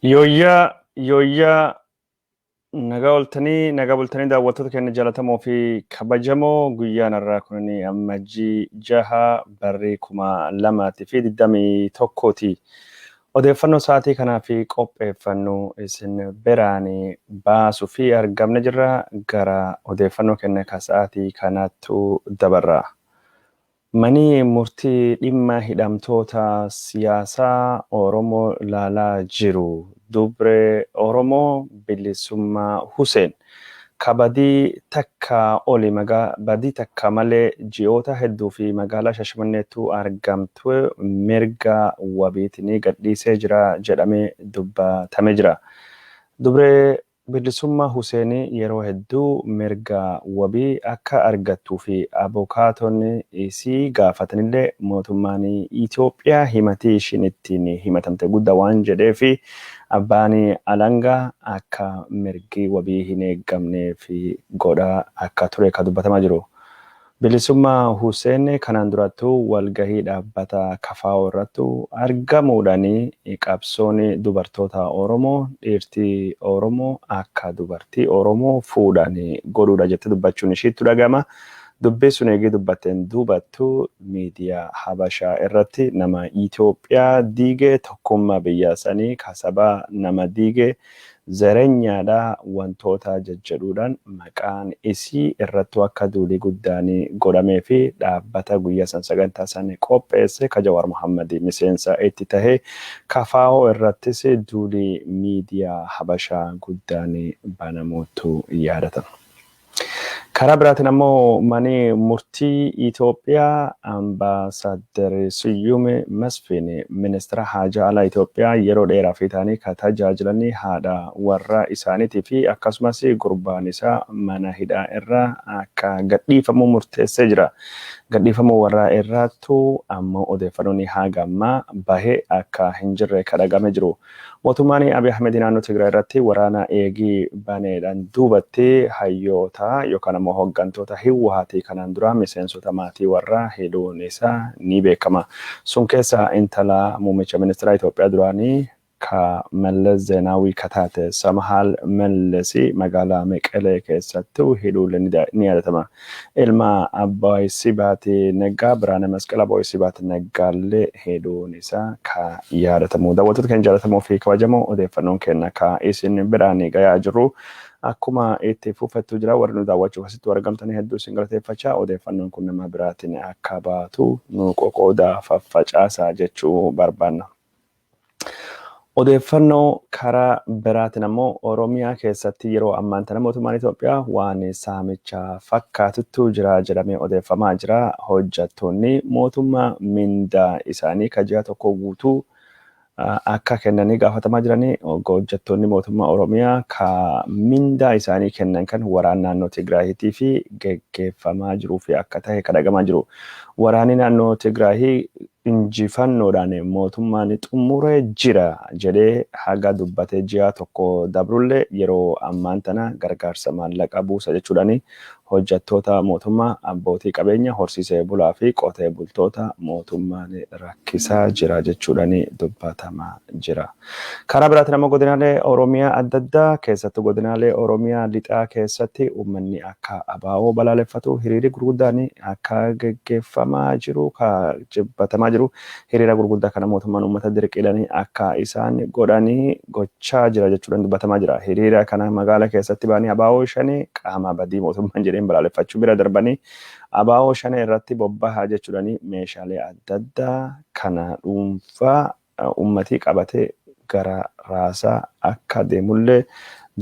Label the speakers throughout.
Speaker 1: Yooyyaa yooyyaa, nagaa ooltanii, nagaa bultanii, daawwattoota keenya jaallatamoo fi kabajamoo. Guyyaan har'aa kun Ammajjii 6, barri 2021ti. Odeeffannoo sa'aatii kanaa fi qopheeffannu isin biraan baasuu fi argamne jirra. Gara odeeffannoo keenya ka sa'aatii kanaattu dabarra. Mani murtii dhimma hidhamtoota siyaasaa Oromoo ilaalaa jiru dubree Oromoo Bilisummaa Huseen ka badii takka oli badii takka malee ji'oota hedduu fi magaalaa Shashamanneettu argamtu mirga wabiitiin gadhiisee jira jedhamee dubbatamee jira. Dubree Bilisummaa Huseenii yeroo hedduu mirga wabii akka argattuu fi abukaatonni isii gaafatanillee, mootummaan Itoophiyaa himatii ishiin ittiin himatamte guddaa waan jedhee fi abbaan alangaa akka mirgi wabii hin eeggamnee fi godhaa akka ture ka dubbatamaa jiru. Bilisummaa Huseen kanaan durattuu walgahii dhaabbata KFO irrattu argamuudhaan qabsoon dubartoota Oromoo, dhiirtii Oromoo akka dubartii Oromoo fuudhan godhuudha jettee dubbachuun ishiitu dhagama. Dubbii sun eegee dubbatteen duubattu miidiyaa Habashaa irratti nama Itoophiyaa diigee, tokkummaa biyya sanii kasabaa nama diigee, zerenyaadha wantoota jajjedhuudhaan maqaan isii irrattuu akka duulii guddaan godhamee fi dhaabbata guyyaa san sagantaa san qopheesse ka Jawaar Mohammad miseensa itti tahee KFO irrattis duulii miidiyaa Habashaa guddaan banamuutu yaadatama. Karaa biraatiin ammoo mani murtii Itoophiyaa Ambaasaadder Siyyum Masfiin ministeera haajaa alaa Itoophiyaa yeroo dheeraa fi ta'anii ka tajaajilanii haadha warraa isaaniitii fi akkasumas gurbaan isaa mana hidhaa irraa akka gadhiifamu murteessee jira. Gadhiifamuu warraa irraattu ammoo odeeffannoon haga ammaa bahee akka hin jirre ka dhagame jiru. Mootummaan Abiy Ahmed naannoo Tigraay irratti waraana eegii baneedhaan duubatti hayyoota yookaan ammoo hooggantoota Hiwwahaatii kanaan dura miseensota maatii warraa hidhuun isaa ni beekama. Sun keessa intala muummicha ministeera Itoophiyaa duraanii ka Mallas Zeenaawii ka taate Samahaal Mallasi magaalaa Meqelee keessattuu hidhuun ni yaadatama. Ilma Abbaay Sibaati Naggaa, Biraana Masqal Abbaay Sibaati Naggaallee hidhuun isaa ka yaadatamu. Daawwattoota keenya jaallatamoo fi kabajamoo, odeeffannoon keenya ka isin biraan gayaa jiru akkuma itti fufettu jira. Warri nu daawwachuuf asitti argamtanii hedduu isin galateeffachaa, odeeffannoon kun nama biraatiin akka baatu nu qoqoodaa, faffacaasaa jechuu barbaanna. Odeeffannoo karaa biraatiin ammoo Oromiyaa keessatti yeroo ammaan tana mootummaan Itoophiyaa waan saamicha fakkaatuttu jira jedhamee odeeffamaa jira. Hojjettoonni mootummaa mindaa isaanii ka ji'a tokko guutuu akka kennanii gaafatamaa jiranii. Hojjettoonni mootummaa Oromiyaa ka mindaa isaanii kennan kan waraana naannoo Tigraayitii fi geggeeffamaa jiruu fi akka ta'e ka dhagamaa jiru. Waraanni naannoo Tigraayii injifannoodhaan mootummaan xumuree jira jedhee haga dubbatee ji'a tokko dabrullee, yeroo ammaan tana gargaarsa maallaqa buusa jechuudhaan hojjettoota mootummaa, abbootii qabeenya, horsiisee bulaa fi qotee bultoota mootummaan rakkisaa jira jechuudhaan dubbatamaa jira. Karaa biraatiin ammoo godinaalee Oromiyaa adda addaa keessattuu godinaalee Oromiyaa lixaa keessatti uummanni akka ABO balaaleffatu hiriirri gurguddaan akka geggeeffamaa jiru ka jibbatamaa jiru. Hiriira gurguddaa kana mootummaan uummata dirqiidhaan akka isaan godhanii gochaa jira jechuudhaan dubbatamaa jira. Hiriira kana magaala keessatti ba'anii ABO shanii qaama badii mootummaan jedheen balaaleffachuu bira darbanii ABO shanii irratti bobbahaa jechuudhaan meeshaalee adda addaa kana dhuunfaa uummatii qabatee gara raasaa akka deemullee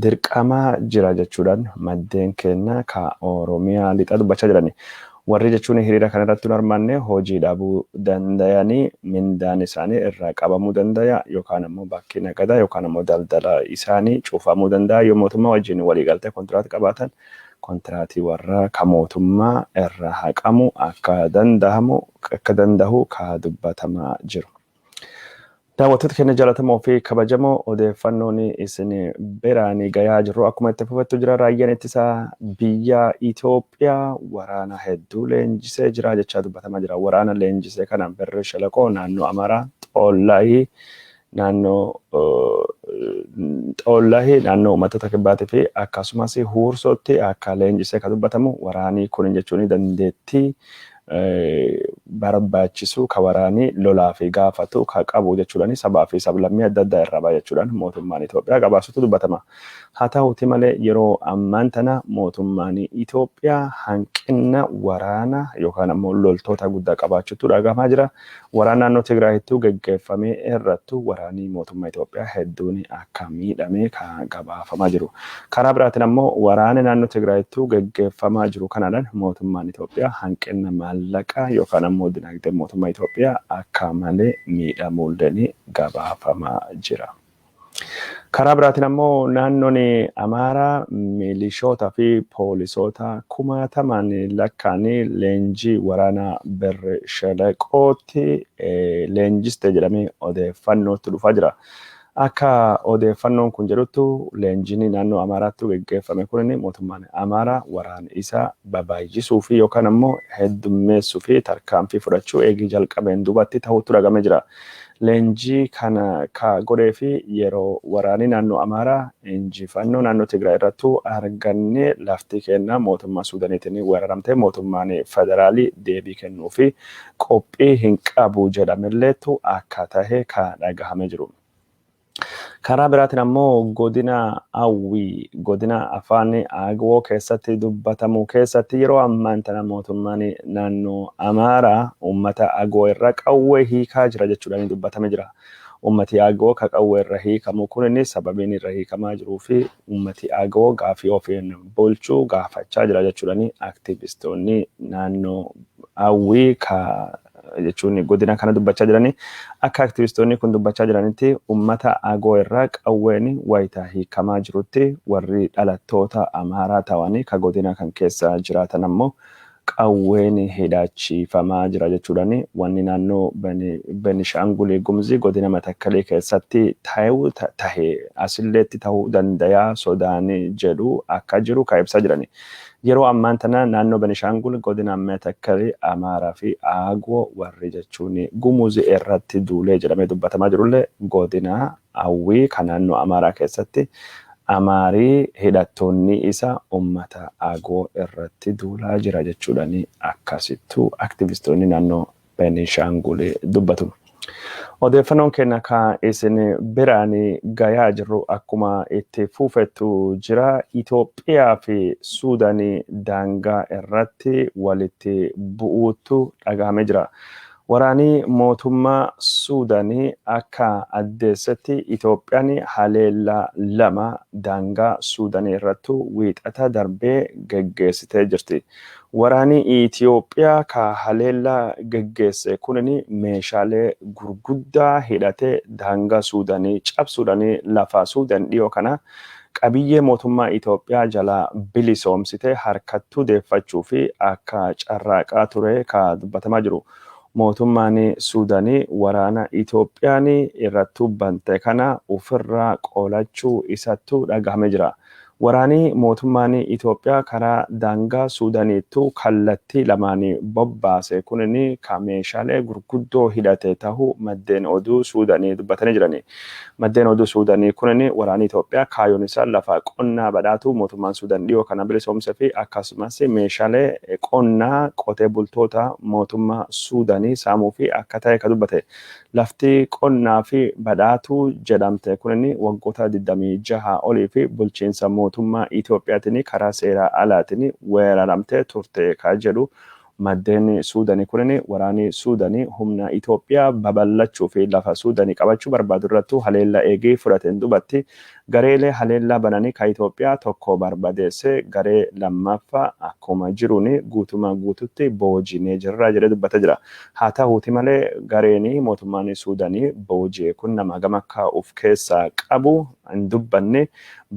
Speaker 1: dirqamaa jira jechuudhaan maddeen keenya ka Oromiyaa lixa dubbachaa jirani. Warri jechuun hiriira kana irratti hin hirmaanne hojii dhabuu danda'anii, mindaan isaanii irraa qabamuu danda'a, yookaan ammoo bakki nagadaa yookaan ammoo daldala isaanii cufamuu danda'a. Yoo mootummaa wajjin waliigaltee kontiraat qabaatan, kontiraatii warra ka mootummaa irraa haqamu akka danda'amu akka danda'u ka dubbatamaa jiru. Daawwattoota keenya jaallatamoo fi kabajamoo, odeeffannoon isin biraan gayaa jirru akkuma itti fufettu jira. Raayyaan ittisaa biyya Itoophiyaa waraana hedduu leenjisee jira jechaa dubbatamaa jira. Waraana leenjisee kana Birri Shalaqoo naannoo Amaaraa, Xoollaayii naannoo Xoollahii naannoo uummattoota kibbaatii fi akkasumas Huursootti akka leenjisee kan dubbatamu waraanii kun jechuun dandeettii barbaachisu ka waraanii lolaa fi gaafatu ka qabu jechuudhaan sabaa fi sablammii adda addaa irraa baay'achuudhaan mootummaan Itoophiyaa gabaasutu dubbatama. Haa ta'uuti malee yeroo ammaan tana mootummaan Itoophiyaa hanqina waraana yookaan ammoo loltoota guddaa qabaachuutu dhagahamaa jira. Waraana naannoo Tigraayittuu geggeeffamee irrattu waraanii mootummaa Itoophiyaa hedduun akka miidhame kan gabaafamaa jiru. Karaa biraatiin ammoo waraana naannoo Tigraayittuu geggeeffamaa jiru kanaadhaan mootummaan Itoophiyaa hanqina maallaqaa yookaan ammoo dinagdee mootummaa Itoophiyaa akka malee miidhamuullee gabaafamaa jira. Karaa biraatiin ammoo naannoon Amaaraa milishoota fi poolisoota kumaatamaan lakkaa'anii leenjii waraanaa Birr Shalaqootti leenjiste jedhamee odeeffannootti dhufaa jira. Akka odeeffannoon kun jedhutti leenjiin naannoo Amaaraatti geggeeffame kun mootummaan Amaaraa waraana isaa babal'isuu fi yookaan ammoo heddummeessuu fi tarkaanfii fudhachuu eegii jalqabeen duubatti ta'utu dhagamee jira. Leenjii kana ka godhee fi yeroo waraanni naannoo Amaaraa injifannoo naannoo Tigraay irrattu argannee lafti kennaa mootummaa Suudaaniitiin weeraramtee mootummaan federaalii deebii kennuu fi qophii hin qabu jedhamelleetu akka tahe ka dhagahamee jiru. Karaa biraatiin ammoo godina Awwii godina afaan Agwoo keessatti dubbatamu keessatti yeroo ammaan tana mootummaan naannoo Amaaraa uummata Agwoo irra qawwee hiikaa jira jechuudhaan dubbatamee jira. Uummati Agwoo ka qawwee irra hiikamu kun sababiin irra hiikamaa jiruu fi uummati Agwoo gaafii ofiin bulchuu gaafachaa jira jechuudhaan aktivistoonni naannoo Awwii ka jechuun godina kana dubbachaa jiranii akka aktivistoonni kun dubbachaa jiranitti uummata Agoo irraa qawween wayitaa hiikamaa jirutti warri dhalattoota Amaaraa ta'anii ka godina kan keessa jiraatan ammoo qawween hidhachiifamaa jira jechuudhaan wanni naannoo Benishaangulii Gumzii godina Matakkalii keessatti tahe asilleetti ta'uu danda'a sodaan jedhu akka jiru ka ibsaa jirani. Yeroo ammaan tana naannoo Benishaangul godina Matakkalii Amaaraa fi Agoo warri jechuun Gumuzii irratti duulee jedhamee dubbatamaa jirullee godina Awwii kan naannoo Amaaraa keessatti Amaarii hidhattoonni isa uummata Agoo irratti duulaa jira jechuudhaan akkasittuu aktivistoonni naannoo Benishaangul dubbatu. Odeeffannoon keenya kan isin biraan gayaa jirru akkuma itti fufettu jira. Itoophiyaa fi Suudaanii daangaa irratti walitti bu'uutu dhagahamee jira. Waraanni mootummaa Suudaanii akka addeessetti Itoophiyaan haleellaa lama daangaa Suudaanii irratti wiixata darbee geggeessitee jirti. Waraanni Itoophiyaa ka haleellaa geggeesse kunin meeshaalee gurguddaa hidhatee daangaa Suudaanii cabsuudhaan lafa Suudaan dhiyoo kana qabiyyee mootummaa Itoophiyaa jalaa bilisoomsitee harkattuu deeffachuu fi akka carraaqaa ture ka dubbatamaa jiru. Mootummaan Suudaanii waraana Itoophiyaan irrattuu bante kana ofirraa qolachuu isattuu dhagahamee jira. Waraanni mootummaan Itoophiyaa karaa daangaa Suudaaniittuu kallattii lamaan bobbaase kunin ka meeshaalee gurguddoo hidhate ta'uu maddeen oduu Suudaanii dubbatanii jirani. Maddeen oduu Suudaanii kunin waraanni Itoophiyaa kaayyoon isaa lafa qonnaa badhaatu mootummaan Suudaan dhiyoo kana bilisoomsee fi akkasumas meeshaalee qonnaa qotee bultoota mootummaa Suudaanii saamuu fi akka ta'e ka dubbate. Lafti qonnaa fi badhaatuu jedhamte kunin waggoota 26 olii fi bulchiinsa mootummaa Itoophiyaatiin karaa seeraa alaatiin weeraramtee turte ka jedhu maddeen Suudaanii kunin waraanni Suudaanii humna Itoophiyaa babal'achuu fi lafa Suudaanii qabachuu barbaadu irrattuu haleellaa eegee fudhateen duubatti gareelee haleellaa bananii ka Itoophiyaa tokko barbadeesse garee lammaffaa akkuma jiruun guutumaa guututti boojinee jirra jedhee dubbatee jira. Haa ta'uuti malee gareen mootummaan Suudaanii booji'e kun nama gama akka of keessaa qabu hin dubbanne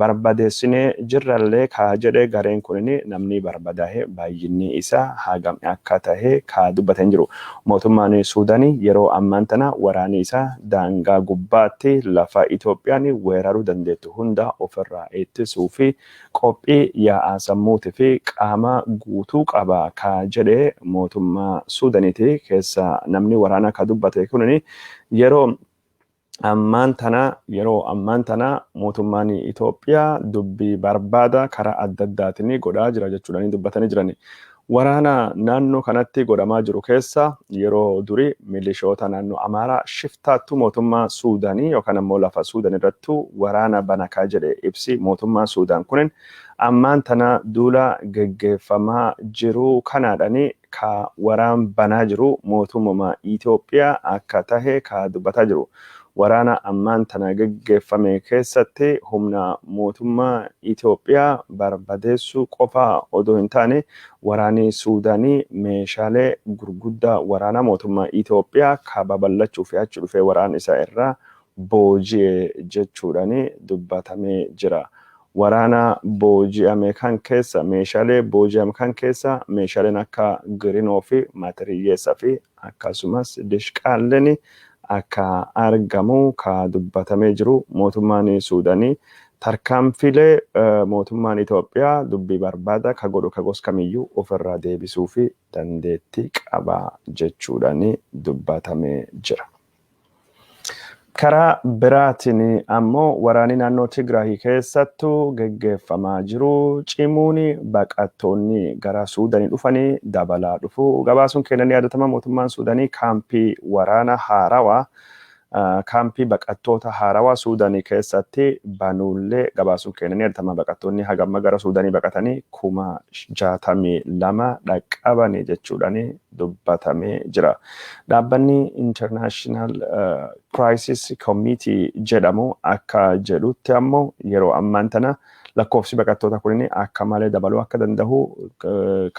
Speaker 1: barbadeessinee jirrallee ka jedhe gareen kunin namni barbadaa'e baay'inni isaa hagam akka tahe ka dubbatee hin jiru. Mootummaan Suudaanii yeroo ammaan tana waraanni isaa daangaa gubbaatti lafa Itoophiyaan weeraruu dandeettu hunda ofirraa ittisuu fi qophii yaa'aa sammuutii fi qaama guutuu qaba ka jedhe mootummaa Suudaaniiti keessa namni waraana ka dubbate kunin yeroo Ammaan tana, yeroo ammaan tana mootummaan Itoophiyaa dubbii barbaada karaa adda addaatiin godhaa jira jechuudhaan dubbatanii jirani. Waraana naannoo kanatti godhamaa jiru keessa yeroo durii milishoota naannoo Amaaraa shiftaattu mootummaa Suudaanii yookaan ammoo lafa Suudaan irrattu waraana banakaa jedhe ibsi mootummaa Suudaan kunin, ammaan tana duula geggeeffamaa jiru kanaadhani ka waraan banaa jiru mootummaa Itoophiyaa akka tahe ka dubbataa jiru. Waraana ammaan tana geggeeffame keessatti humna mootummaa Itoophiyaa barbadeessuu qofa odoo hin taane, waraanni Suudaanii meeshaalee gurguddaa waraana mootummaa Itoophiyaa ka babal'achuu fi achi dhufee waraan isa irraa booji'e jechuudhaan dubbatamee jira. Waraana booji'ame kan keessa, meeshaalee booji'ame kan keessa meeshaaleen akka girinoo fi matiriyyeessaa fi akkasumas dishqaalleen akka argamu ka dubbatamee jiru. Mootummaan Suudaanii tarkaanfilee mootummaan Itoophiyaa dubbii barbaada ka godhu ka gos kamiyyuu ofirraa deebisuu fi dandeettii qaba jechuudhaan dubbatamee jira. Karaa biraatiin ammoo waraanni naannoo Tigraay keessattuu geggeeffamaa jiru cimuun baqattoonni gara Suudaanii dhufanii dabalaa dhufu gabaasuun keenya ni yaadatama. Mootummaan Suudaanii kaampii waraana haarawaa, kaampii baqattoota haarawaa Suudaanii keessatti banuullee gabaasuun keenya ni yaadatama. Baqattoonni hagamma gara Suudaanii baqatanii 62,000 dhaqqabanii jechuudhaan dubbatamee jira. Dhaabbanni International Crisis Committee jedhamu akka jedhutti ammoo yeroo ammaan tana lakkoofsi baqattoota kunniin akka malee dabaluu akka danda'u,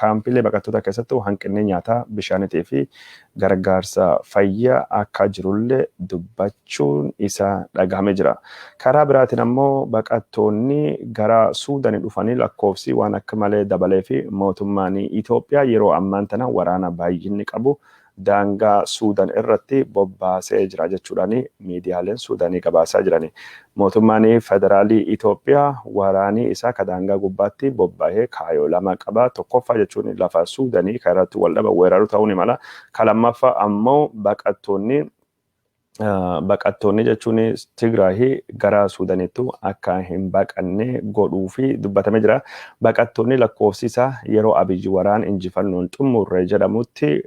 Speaker 1: kaampiilee baqattoota keessattuu hanqinni nyaataa, bishaaniitii fi gargaarsa fayyaa akka jirullee dubbachuun isaa dhagahamee jira. Karaa biraatiin ammoo baqattoonni gara Suudaanii dhufanii lakkoofsi waan akka malee dabalee fi mootummaan Itoophiyaa yeroo ammaan tana waraana baay'inni qabu daangaa Suudaan irratti bobbaasee jira jechuudhaan miidiyaaleen Suudaanii gabaasaa jirani. Mootummaan federaalii Itoophiyaa waraanii isaa ka daangaa gubbaatti bobba'ee kaayoo lama qaba. Tokkoffaa jechuun lafa Suudaanii kan irratti wal dhaba weeraruu ta'uu ni mala. Ka lammaffaa ammoo baqattoonni jechuun Tigraay gara Suudaaniitti akka hin baqanne godhuu fi dubbatamee jira. Baqattoonni lakkoofsi isaa yeroo Abiyyi waraan injifannoon xumurre jedhamutti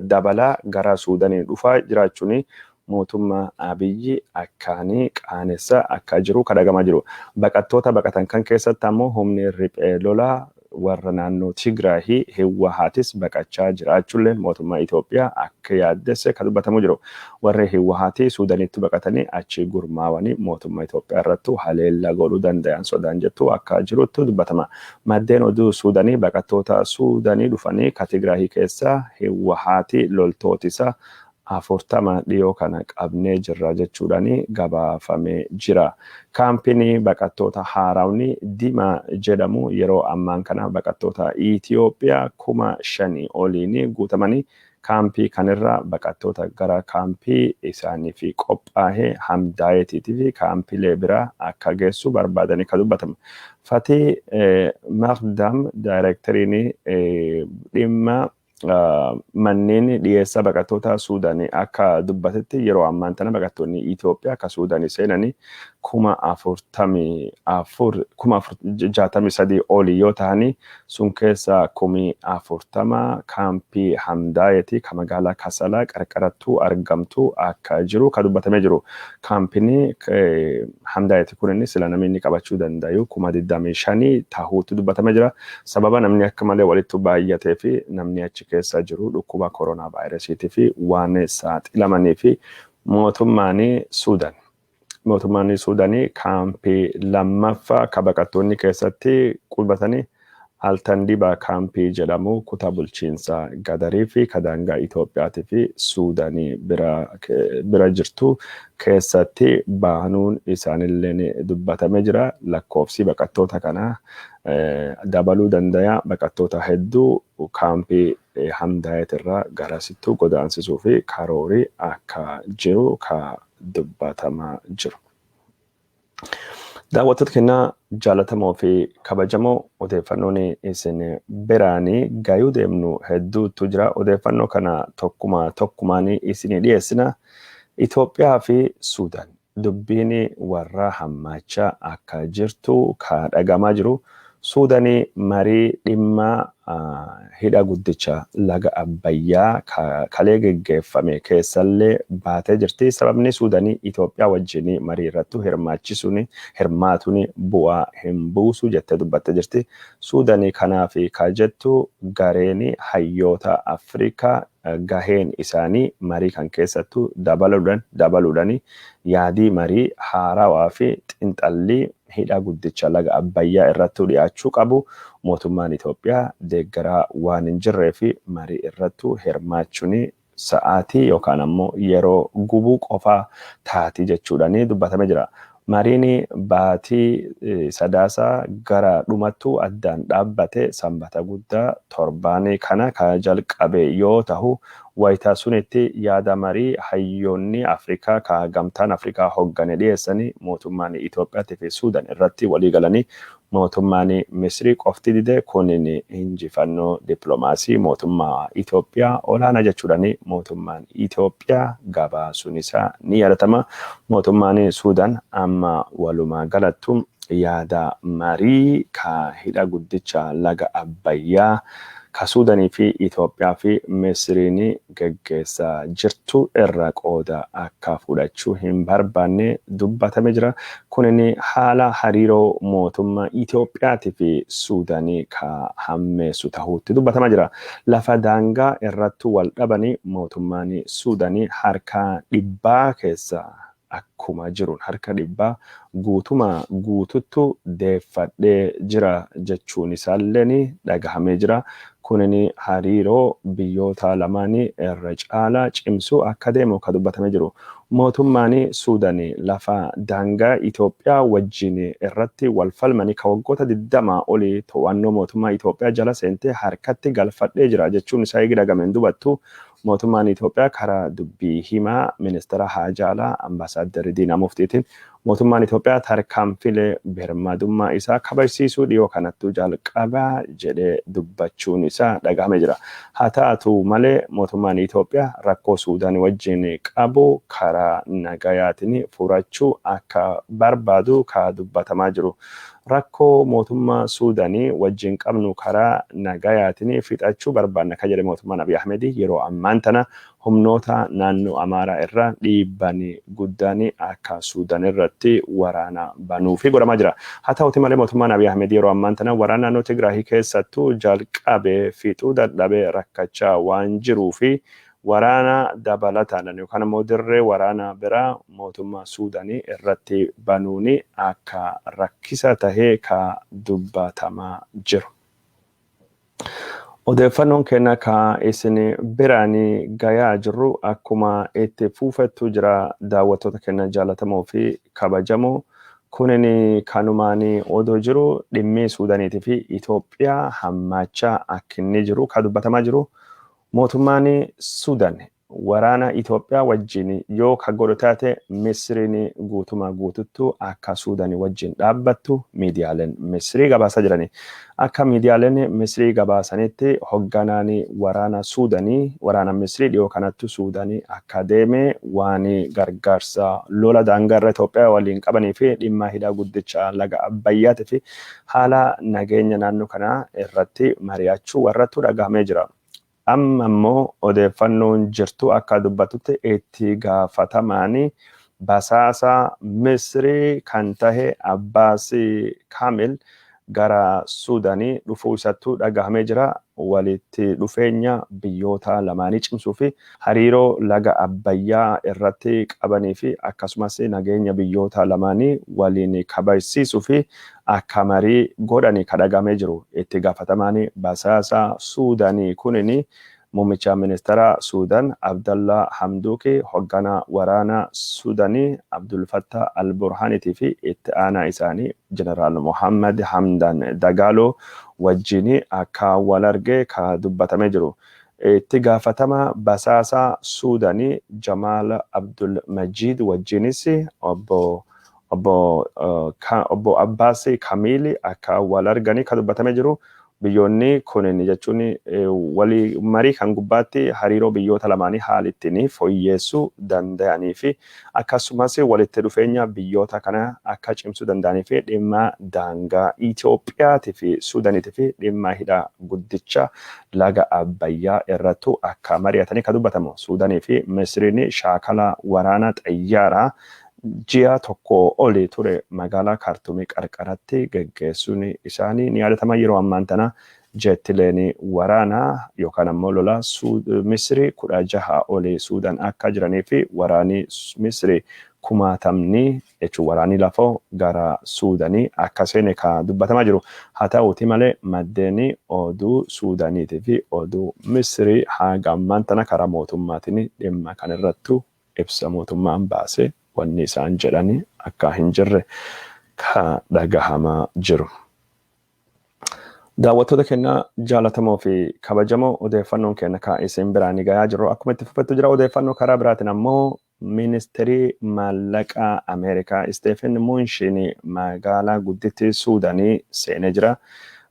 Speaker 1: dabalaa gara Suudaanii dhufaa jiraachuun mootummaa Abiyyi akkaanii qaanessa akka jiru kadhagamaa jiru. Baqattoota baqatan kan keessatti ammoo humni riphee lolaa warra naannoo Tigraay Hiwwahaatis baqachaa jiraachuullee mootummaa Itoophiyaa akka yaaddesse kan dubbatamu jiru. Warri Hiwwahaatii Suudaanitti baqatanii achi gurmaawanii mootummaa Itoophiyaa irrattu haleellaa godhuu danda'an sodaan jettu akka jirutti dubbatama. Maddeen oduu Suudaanii baqattoota Suudaanii dhufanii ka Tigraay keessa Hiwwahaatii loltootisa 40 dhiyoo kana qabnee jirra jechuudhaan gabaafamee jira. Kaampiin baqattoota haarawni Dima jedhamu yeroo ammaan kana baqattoota Itoophiyaa 5,000 oliin guutamanii, kaampii kanirra baqattoota gara kaampii isaaniif qophaa'ee Hamdaayeetiitii fi kaampiilee biraa akka geessu barbaadanii kan dubbatamu. Fatii Maqdam, daayireekteriin dhimma manneen dhiyeessa baqattoota Suudaanii, akka dubbatetti yeroo ammaan tana baqattoonni Itoophiyaa akka Suudaanii seenanii 44,000, 63,000 olii yoo ta'anii, sun keessa 40,000 kaampii Hamdaayetii ka magaalaa Kasalaa qarqarattuu argamtu akka jiru ka dubbatamee jiru. Kaampiin Hamdaayeti kun sila namni inni qabachuu danda'u 25,000 tahuutu dubbatamee jira. Sababa namni akka malee walitti baay'atee fi namni achi keessa jiru dhukkuba koronaa vaayirasiitii fi waan saaxilamanii fi mootummaan Suudaanii kaampii lammaffaa ka baqattoonni keessatti qubatanii Altandiba kaampii jedhamu kutaa bulchiinsa Gadarii fi kadaangaa Itoophiyaatii fi Suudaanii bira jirtu keessatti baanuun isaanillee dubbatamee jira. Lakkoofsi baqattoota kanaa dabaluu danda'a. Baqattoota hedduu kaampii Hamdaayet irraa garasittuu godaansisuu fi karoorii akka jiru ka dubbatamaa jiru. Daawwattoota keenyaa jaallatamoo fi kabajamoo, odeeffannoon isin biraanii gayuu deemnu hedduutu jira. Odeeffannoo kana tokkuma tokkumaan isinii dhiyeessina. Itoophiyaa fi Suudaan. Dubbiin warra hammaachaa akka jirtu ka dhagamaa jiru. Suudanii marii dhimma hidha guddicha laga Abbayyaa kalee geggeeffame keessallee baatee jirti. Sababni Suudanii Itoophiyaa wajjin marii irrattu hirmaachisuun hirmaatuun bu'aa hin buusu jettee dubbattee jirti. Suudanii kanaaf ka jettu gareen hayyoota Afrikaa gaheen isaanii marii kan keessattuu dabaluudhaan yaadii marii haarawaa fi xinxallii hidha guddicha laga Abbayyaa irrattuu dhiyaachuu qabu mootummaan Itoophiyaa deeggaraa waan hin jirree fi marii irrattuu hirmaachuun sa'aatii yookaan ammoo yeroo gubuu qofaa taati jechuudhaan dubbatamee jira. Mariin baatii Sadaasaa gara dhumattuu addaan dhaabbate Sanbata guddaa torbaan kana ka jalqabe yoo ta'u, wayitaa sunitti yaada marii hayyoonni Afrikaa ka gamtaan Afrikaa hoggane dhiyeessanii mootummaan Itoophiyaatii fi Suudaan irratti walii galanii mootummaan Misrii qofti dide. Kunin injifannoo dippiloomaasii mootummaa Itoophiyaa olaanaa jechuudhaan mootummaan Itoophiyaa gabaasuun isaa ni yaadatama. Mootummaan Suudaan amma walumaa galattu yaada marii ka hidha guddicha laga Abbayyaa ka Suudanii fi Itoophiyaa fi Misriin geggeessaa jirtu irra qooda akka fudhachuu hin barbaanne dubbatame jira. Kunin haala hariiroo mootummaa Itoophiyaatii fi Suudanii ka hammeessu ta'uutti dubbatama jira. Lafa daangaa irratti wal dhabanii mootummaan Suudanii harka dhibbaa keessa akkuma jiruun harka dhibbaa guutuma guututtu deeffadhee jira jechuun isaallee dhagahamee jira. Kunin hariiroo biyyoota lamaanii irra caalaa cimsuu akka deemu ka dubbatamee jiru. Mootummaan Suudanii lafa daangaa Itoophiyaa wajjin irratti wal falmanii ka waggoota 20 olii to'annoo mootummaa Itoophiyaa jala seentee harkatti galfadhee jira jechuun isaa eegi dhagameen dubattu mootummaan Itoophiyaa karaa dubbii himaa ministeera haajaa alaa Ambaasaaddarri Diinaa Muftiitiin mootummaan Itoophiyaa tarkaanfilee birmadummaa isaa kabajsiisuu dhiyoo kanattuu jalqabaa jedhee dubbachuun isaa dhagahame jira. Haa taatu malee mootummaan Itoophiyaa rakkoo Suudaan wajjin qabu karaa nagayaatiin furachuu akka barbaadu ka dubbatamaa jiru. Rakkoo mootummaa Suudaanii wajjin qabnu karaa nagayaatiin fixachuu barbaanna ka jedhe mootummaan Abiy Ahmed yeroo ammaan tana humnoota naannoo Amaaraa irraa dhiibbaan guddaan akka Suudaan irratti waraana banuufi godhamaa jira. Haa ta'uti malee mootummaan Abiy Ahmed yeroo ammaan tana waraana naannoo Tigraahii keessattuu jalqabee fixuu dadhabee rakkachaa waan jiruu fi waraana dabalataan yookaan immoo dirree waraana biraa mootummaa Suudaanii irratti banuun akka rakkisa tahee ka dubbatamaa jiru. Odeeffannoon keenya ka isin biraan gayaa jirru akkuma itti fuufettu jira, daawwattoota keenya jaallatamoo fi kabajamoo. Kunin kanumaan odoo jiru dhimmi Suudaaniitii fi Itoophiyaa hammaachaa akka inni jiru ka dubbatamaa jiru. Mootummaan Suudaan waraana Itoophiyaa wajjin yoo ka godhu taate Misriin guutumaa guututtu akka Suudaanii wajjin dhaabbattu miidiyaaleen Misrii gabaasaa jirani. Akka miidiyaaleen Misrii gabaasanitti hogganaan waraana Suudaanii waraana Misrii dhiyoo kanattu Suudaanii akka deeme waan gargaarsa lola daangaarra Itoophiyaa waliin qabanii fi dhimma hidha guddicha laga Abbayyaatii fi haala nageenya naannoo kanaa irratti mari'achuu warrattu dhagahamee jira. Amma immoo odeeffannoon jirtu akka dubbatutti itti gaafatamaan basaasa Misrii kan tahe Abbaas Kaamil gara Suudaanii dhufuu isattu dhagahamee jira. Walitti dhufeenya biyyoota lamaanii cimsuu fi hariiroo laga Abbayyaa irratti qabanii fi akkasumas nageenya biyyoota lamaanii waliin kabajsiisuu fi akka marii godhani ka dhagahamee jiru. Itti gaafatamaan basaasa Suudaanii kunin muummicha ministeera Suudaan Abdallaa Hamduuki, hoogganaa waraana Suudaanii Abdul Fattah al-Burhaaniitii fi itti aanaa isaanii Jeneraal Mohammad Hamdan Dagaaloo wajjin akka wal arge ka dubbatamee jiru. Itti gaafatama basaasa Suudaanii Jamaal Abdul Majid wajjinis obbo Abbaas Kamiil akka wal arganii ka dubbatamee jiru. Biyyoonni kunin jechuun walii marii kan gubbaatti hariiroo biyyoota lamaanii haala ittiin fooyyessuu danda'anii fi akkasumas walitti dhufeenya biyyoota kana akka cimsuu danda'anii fi dhimma daangaa Itoophiyaatii fi Suudaaniitii fi dhimma hidha guddicha laga Abbayyaa irrattu akka mari'atanii kan dubbatamu. Suudaanii fi Misiriin shaakala waraana xayyaaraa ji'a tokko oli ture magaalaa Kaartuumii qarqaratti geggeessuun isaanii ni yaadatama. Yeroo ammaan tana jettileen waraanaa yookaan ammoo lola Misrii 16 oli Suudaan akka jiranii fi waraanni Misrii kumaatamni, jechuun waraanni lafoo, gara Suudaanii akka seene ka dubbatamaa jiru. Haa ta'uuti malee, maddeen oduu Suudaaniitii fi oduu Misrii haga ammaan tana karaa mootummaatiin dhimma kanarrattu ibsa mootummaan baase wanni isaan jedhani akka hin jirre ka dhagahamaa jiru. Daawwattoota keenya jaalatamoo fi kabajamoo, odeeffannoon keenya ka isin biraan gahaa jiru akkuma itti fufettu jira. Odeeffannoo karaa biraatiin ammoo ministeerii maallaqaa Ameerikaa Isteefen Munshin magaalaa guddittii Suudaanii seenee jira.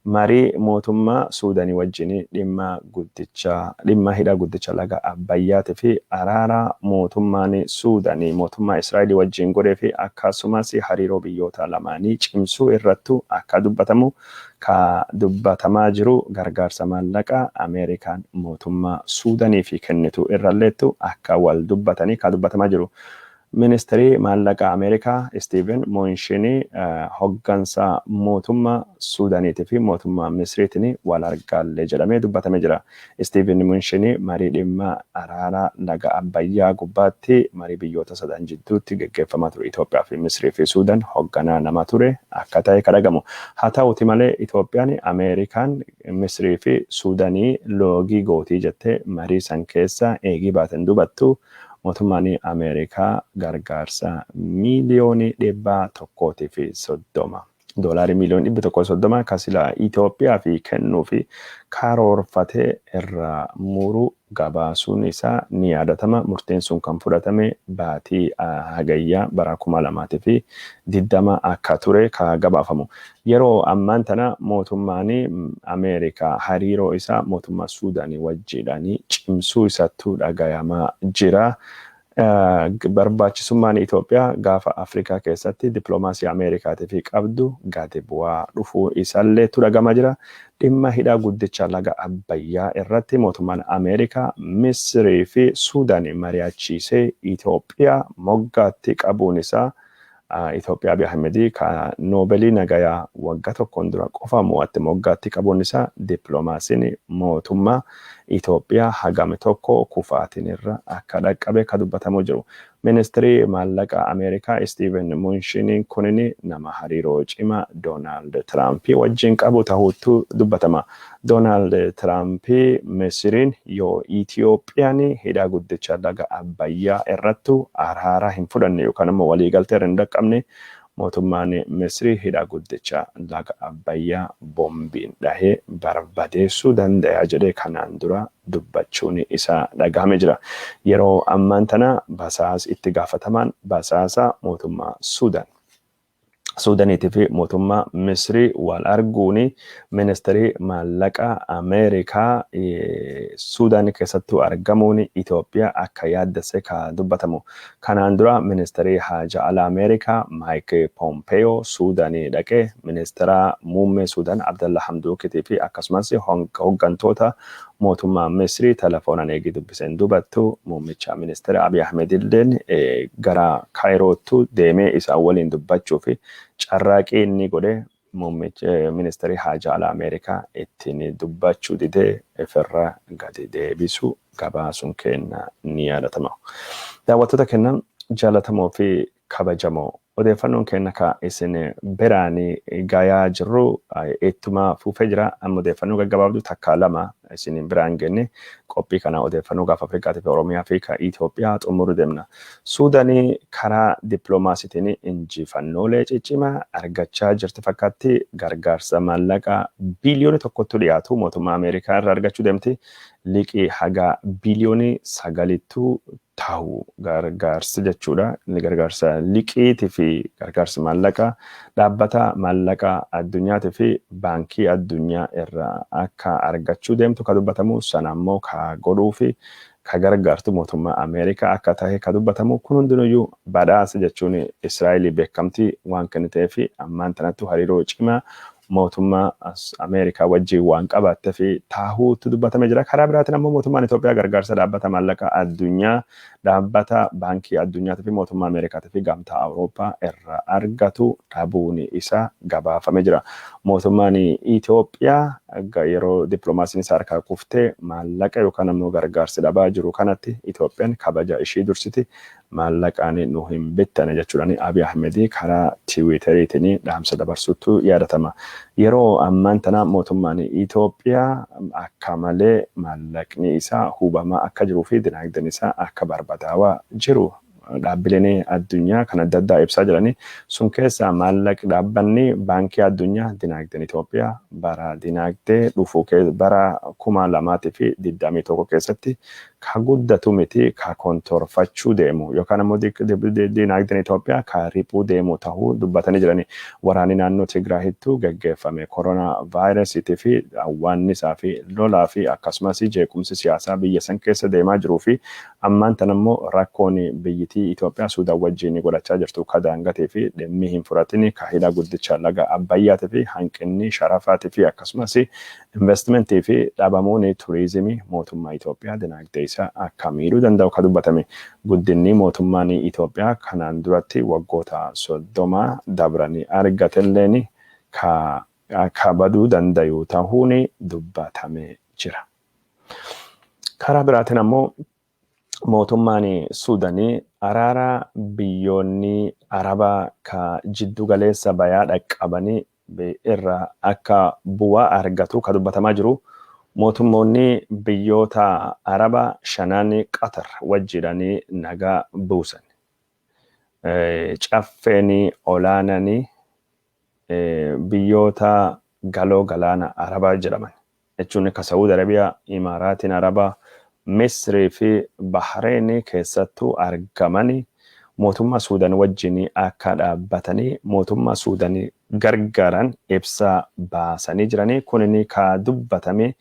Speaker 1: Marii mootummaa Suudaanii wajjin dhimma guddicha, dhimma hidha guddicha laga Abbayyaatii fi araara mootummaan Suudaanii mootummaa Israa'elii wajjin godhee fi akkasumas hariiroo biyyoota lamaanii cimsuu irrattu akka dubbatamu ka dubbatamaa jiru. Gargaarsa maallaqaa Ameerikaan mootummaa Suudaanii fi kennitu irralleettu akka wal dubbatanii ka dubbatamaa jiru. Ministeerii maallaqaa Ameerikaa Steven Mnuchin hoggansa mootummaa Suudaaniitii fi mootummaa Misriitiin wal argaallee jedhamee dubbatamee jira. Steven Mnuchin marii dhimma araara laga Abbayyaa gubbaatti marii biyyoota sadan jidduutti geggeeffamaa ture, Itoophiyaa fi Misrii fi Suudaan, hogganaa nama ture akka ta'e kadhagamu. Haa ta'uti malee, Itoophiyaan Ameerikaan Misrii fi Suudaanii loogii gootii jettee marii san keessa eegii baaten dubattu, mootummaan Ameerikaa gargaarsa 130 miiliyoonii, doolaarii 130 miiliyoonii kasila Itoophiyaa fi kennuu fi karoorfatee irraa muruu gabaasuun isaa ni yaadatama. Murteen sun kan fudhatame baatii Hagayyaa bara 2020 akka ture ka gabaafamu. Yeroo ammaan tana mootummaan Ameerikaa hariiroo isaa mootummaa Suudaanii wajjiidhaan cimsuu isattuu dhagayamaa jira. Barbaachisummaan Itoophiyaa gaafa Afrikaa keessatti dippiloomaasii Ameerikaatiif qabdu gadi bu'aa dhufuu isaalleetu dhagamaa jira. Dhimma hidha guddicha laga Abbayyaa irratti mootummaan Ameerikaa Misrii fi Suudaan mari'achiisee Itoophiyaa moggaatti qabuun isaa, Itoophiyaa Abiy Ahmedii ka Noobelii nagayaa waggaa tokkoon dura qofa mo'atte moggaatti qabuun isaa, dippiloomaasiin mootummaa Itoophiyaa hagame tokko kufaatiin irra akka dhaqqabe ka dubbatamu jiru. Ministirii maallaqa Ameerikaa Steven Mnuchin kunin nama hariiroo cimaa Doonaald Tiraampii wajjin qabu ta'uutu dubbatama. Doonaald Tiraampii Misiriin yoo Itoophiyaan hidha guddicha laga Abbayyaa irrattu araara hin fudhanne yookaan immoo waliigaltee irra hin dhaqqabne, mootummaan Misrii hidha guddicha laga Abbayyaa boombiin dhahee barbadeessuu danda'a jedhee kanaan dura dubbachuun isaa dhagahame jira. Yeroo ammaan tana basaas itti gaafatamaan basaasa mootummaa Suudaan, Suudaaniitii fi mootummaa Misrii wal arguun ministeerii maallaqaa Ameerikaa Suudaan keessattuu argamuun Itoophiyaa akka yaaddesse ka dubbatamu. Kanaan dura ministeerii haja alaa Ameerikaa Maayik Pompeo Suudaanii dhaqee ministeera muummee Suudaan Abdalla Hamduukitii fi akkasumas hoggantoota mootummaa Misrii telefoonaan eegii dubbiseen dubattu, muummicha ministeera Abiy Ahmed illeen gara Kaayirootu deemee isaan waliin dubbachuu fi carraaqii inni godhe, muummichi ministeerii haja alaa Ameerikaa ittiin dubbachuu didee ofirra gadi deebisu gabaasuun kenna ni yaadatama. Daawwattoota keenya jaalatamoo fi kabajamoo, odeeffannoon keenya ka isin biraan gayaa jirru ittuma fufee jira. Amma odeeffannoo gaggabaabduu takka lama isin biraan genne qophii kana odeeffannoo gaafa Afrikaatii fi Oromiyaa fi ka Itoophiyaa xumuruu deemna. Suudaanii karaa dippiloomaasiitiin injifannoolee ciccimaa argachaa jirti fakkaatti. Gargaarsa maallaqaa 1 biliyoonii dhiyaatu mootummaa Ameerikaa irraa argachuu deemti. Liqii haga 9 biliyoonittuu tahu gargaarsi jechuudha. Inni gargaarsa liqiitii fi gargaarsi maallaqaa dhaabbata maallaqaa addunyaatii fi baankii addunyaa irraa akka argachuu deemtu ka dubbatamu, sana ammoo ka godhuu fi ka gargaartu mootummaa Ameerikaa akka tahe ka dubbatamu. Kun hundinuyyuu badhaasa jechuun Israa'elii beekamtii waan kennitee fi ammaan tanattu hariiroo cimaa mootummaa Ameerikaa wajjin waan qabaattee fi taahuutu dubbatamee jira. Karaa biraatiin ammoo mootummaan Itoophiyaa gargaarsa dhaabbata maallaqaa addunyaa, dhaabbata baankii addunyaatii fi mootummaa Ameerikaatii fi gamtaa Awurooppaa irraa argatu dhabuun isaa gabaafamee jira. Mootummaan Itoophiyaa yeroo dippiloomaasiin isaa harkaa kuftee maallaqa yookaan ammoo gargaarsi dhabaa jiru kanatti Itoophiyaan kabaja ishii dursiti, maallaqaan nu hin bittane jechuudhaan Abiy Ahmed karaa Tiwiiteriitiin dhaamsa dabarsuutu yaadatama. Yeroo ammaan tana mootummaan Itoophiyaa akka malee maallaqni isaa hubamaa akka jiruu fi dinagdeen isaa akka barbadaawaa jiru dhaabbileen addunyaa kan adda addaa ibsaa jiranii. Sun keessaa maallaqi dhaabbanni baankii addunyaa dinagdeen Itoophiyaa bara dinagdee dhufu bara 2021 keessatti ka guddatu miti, ka kontorfachuu deemu yookaan ammoo dinagdeen Itoophiyaa ka riphuu deemu tahuu dubbatanii jiranii. Waraanni naannoo Tigraahittu geggeeffame, koronaa vaayirasiitii fi awwaannisaa fi lolaa fi akkasumas jeequmsi siyaasaa biyya san keessa deemaa jiruu fi ammaan tan ammoo rakkoon biyyitii Itoophiyaa Suudaan wajjin godhachaa jirtu ka daangatee fi dhimmi hin furatin ka hidha guddicha laga Abbayyaatii fi hanqinni sharafaatii fi akkasumas investimentii fi dhabamuun turizimii mootummaa Itoophiyaa dinagdee isaa akka miidhuu danda'u ka dubbatame. Guddinni mootummaan Itoophiyaa kanaan duratti waggoota 30 dabranii argatelleen ka baduu danda'u ta'uun dubbatamee jira. Karaa biraatiin ammoo mootummaan Suudanii araara biyyoonni Arabaa ka jiddu galeessa bayaa dhaqqabanii irraa akka bu'aa argatu ka dubbatamaa jiru. Mootummoonni biyyoota Arabaa shanaan Qatar wajjidhanii nagaa buusan. Caffeen olaananii biyyoota galoo galaana Arabaa jedhaman jechuun ka Saudi Arabiyaa, Imaaraatiin Arabaa, Misrii fi Bahreen keessattuu argamanii mootummaa Suudaan wajjin akka dhaabbatanii mootummaa Suudaan gargaaran ibsa baasanii jiranii. Kunin ka dubbatame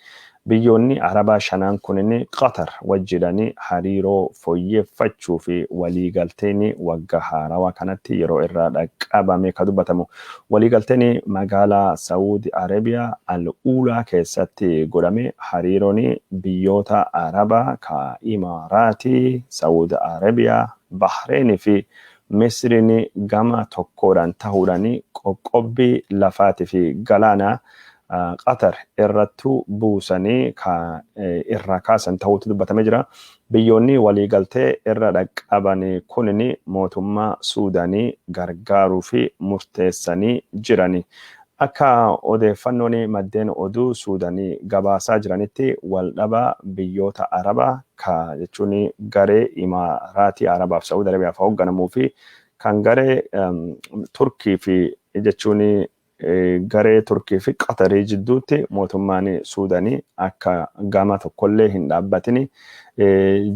Speaker 1: biyyoonni Arabaa shanaan kunin Qatar wajjidhanii hariiroo fooyyeffachuu fi waliigalteen waggaa haarawaa kanatti yeroo irraa dhaqqabame ka dubbatamu. Waliigalteen magaalaa Saudi Arabiyaa Al-Uulaa keessatti godhame hariiroon biyyoota Arabaa ka Imaaraatii, Saudi Arabiyaa, Bahreen fi Misriin gama tokkoodhaan ta'uudhaan qoqqobbii lafaatii fi galaanaa Qatar irrattuu buusanii ka irraa kaasan ta'uutu dubbatamee jira. Biyyoonni waliigaltee irra dhaqqaban kunin mootummaa Suudaanii gargaaruu fi murteessanii jirani. Akka odeeffannoon maddeen oduu Suudaanii gabaasaa jiranitti, waldhabaa biyyoota Arabaa ka jechuun garee Imaaraatii Arabaaf Saudi Arabiyaaf hoogganamuu fi kan garee Turkii fi jechuun garee Turkii fi Qatarii jidduutti mootummaan Suudaanii akka gama tokkollee hin dhaabbatini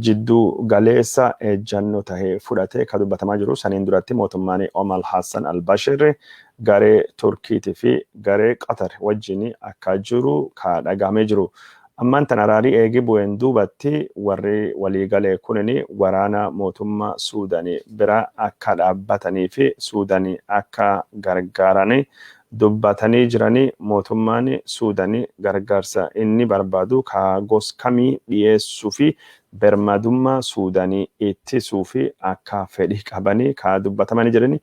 Speaker 1: jidduu galeessa ejjannoo tahee fudhatee ka dubbatamaa jiru. Saniin duratti mootummaan Omar Hassan al-Bashir garee Turkiitii fi garee Qatar wajjin akka jiru ka dhagahamee jiru. Ammaan tan araarii eegi bu'een duubatti warri waliigalee kunin waraana mootummaa Suudaanii bira akka dhaabbatanii fi Suudaanii akka gargaaranii dubbatanii jiranii. Mootummaan Suudaanii gargaarsa inni barbaadu ka gos kamii dhiyeessuu fi birmadummaa Suudaanii ittisuu fi akka fedhii qabanii ka dubbatamanii jiranii,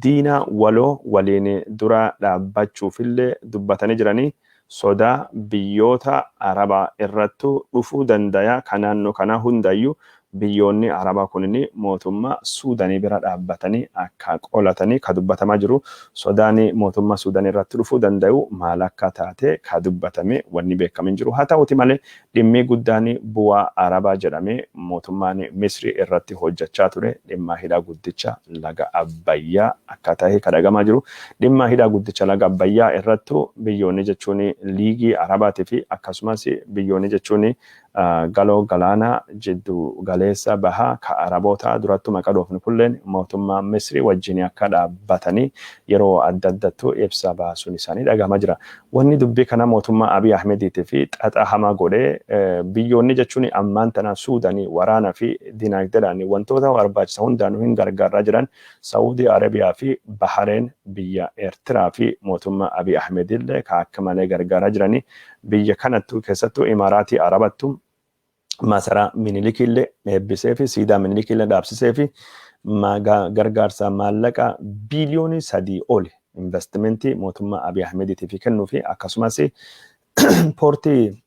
Speaker 1: diina waloo waliin dura dhaabbachuufillee dubbatanii jiranii. Sodaa biyyoota Arabaa irrattu dhufuu dandaya ka naannoo kanaa hundayyuu biyyoonni Arabaa kunin mootummaa Suudaanii bira dhaabbatanii akka qolatanii ka dubbatamaa jiru. Sodaan mootummaa Suudaanii irratti dhufuu danda'u maal akka taate ka dubbatame wanni beekamin jiru. Haa ta'uti malee dhimmi guddaan bu'aa Arabaa jedhamee mootummaan Misrii irratti hojjechaa ture dhimma hidha guddicha laga Abbayyaa akka ta'e ka dhagamaa jiru. Dhimma hidha guddicha laga Abbayyaa irrattu biyyoonni jechuun liigii Arabaatii fi akkasumas biyyoonni jechuun Galoo galaanaa jiddu galeessa bahaa ka Arabootaa durattu maqaa dhoofnu kulleen mootummaa Misrii wajjin akka dhaabbatanii yeroo adda addattu ibsa baasuun isaanii dhagahama jira. Wanni dubbii kana mootummaa Abiy Ahmediitii fi xaxaa hamaa godhee, biyyoonni jechuun ammaan tana Suudanii waraana fi dinagdeedhaan wantoota barbaachisan hundaanuu hin gargaaraa jiran Saawudii Arabiyaa fi Bahareen, biyya Eertiraa fi mootummaa Abiy Ahmedillee ka akka malee gargaaraa jiranii. Biyya kanattu keessattuu Imaaraatii Arabattu masaraa Minilikillee eebbisee fi siidaa Minilikillee dhaabsisee fi gargaarsa maallaqa biiliyoonii 3 oli investimentii mootummaa Abiy Ahmediitiif kennuu fi akkasumas poortii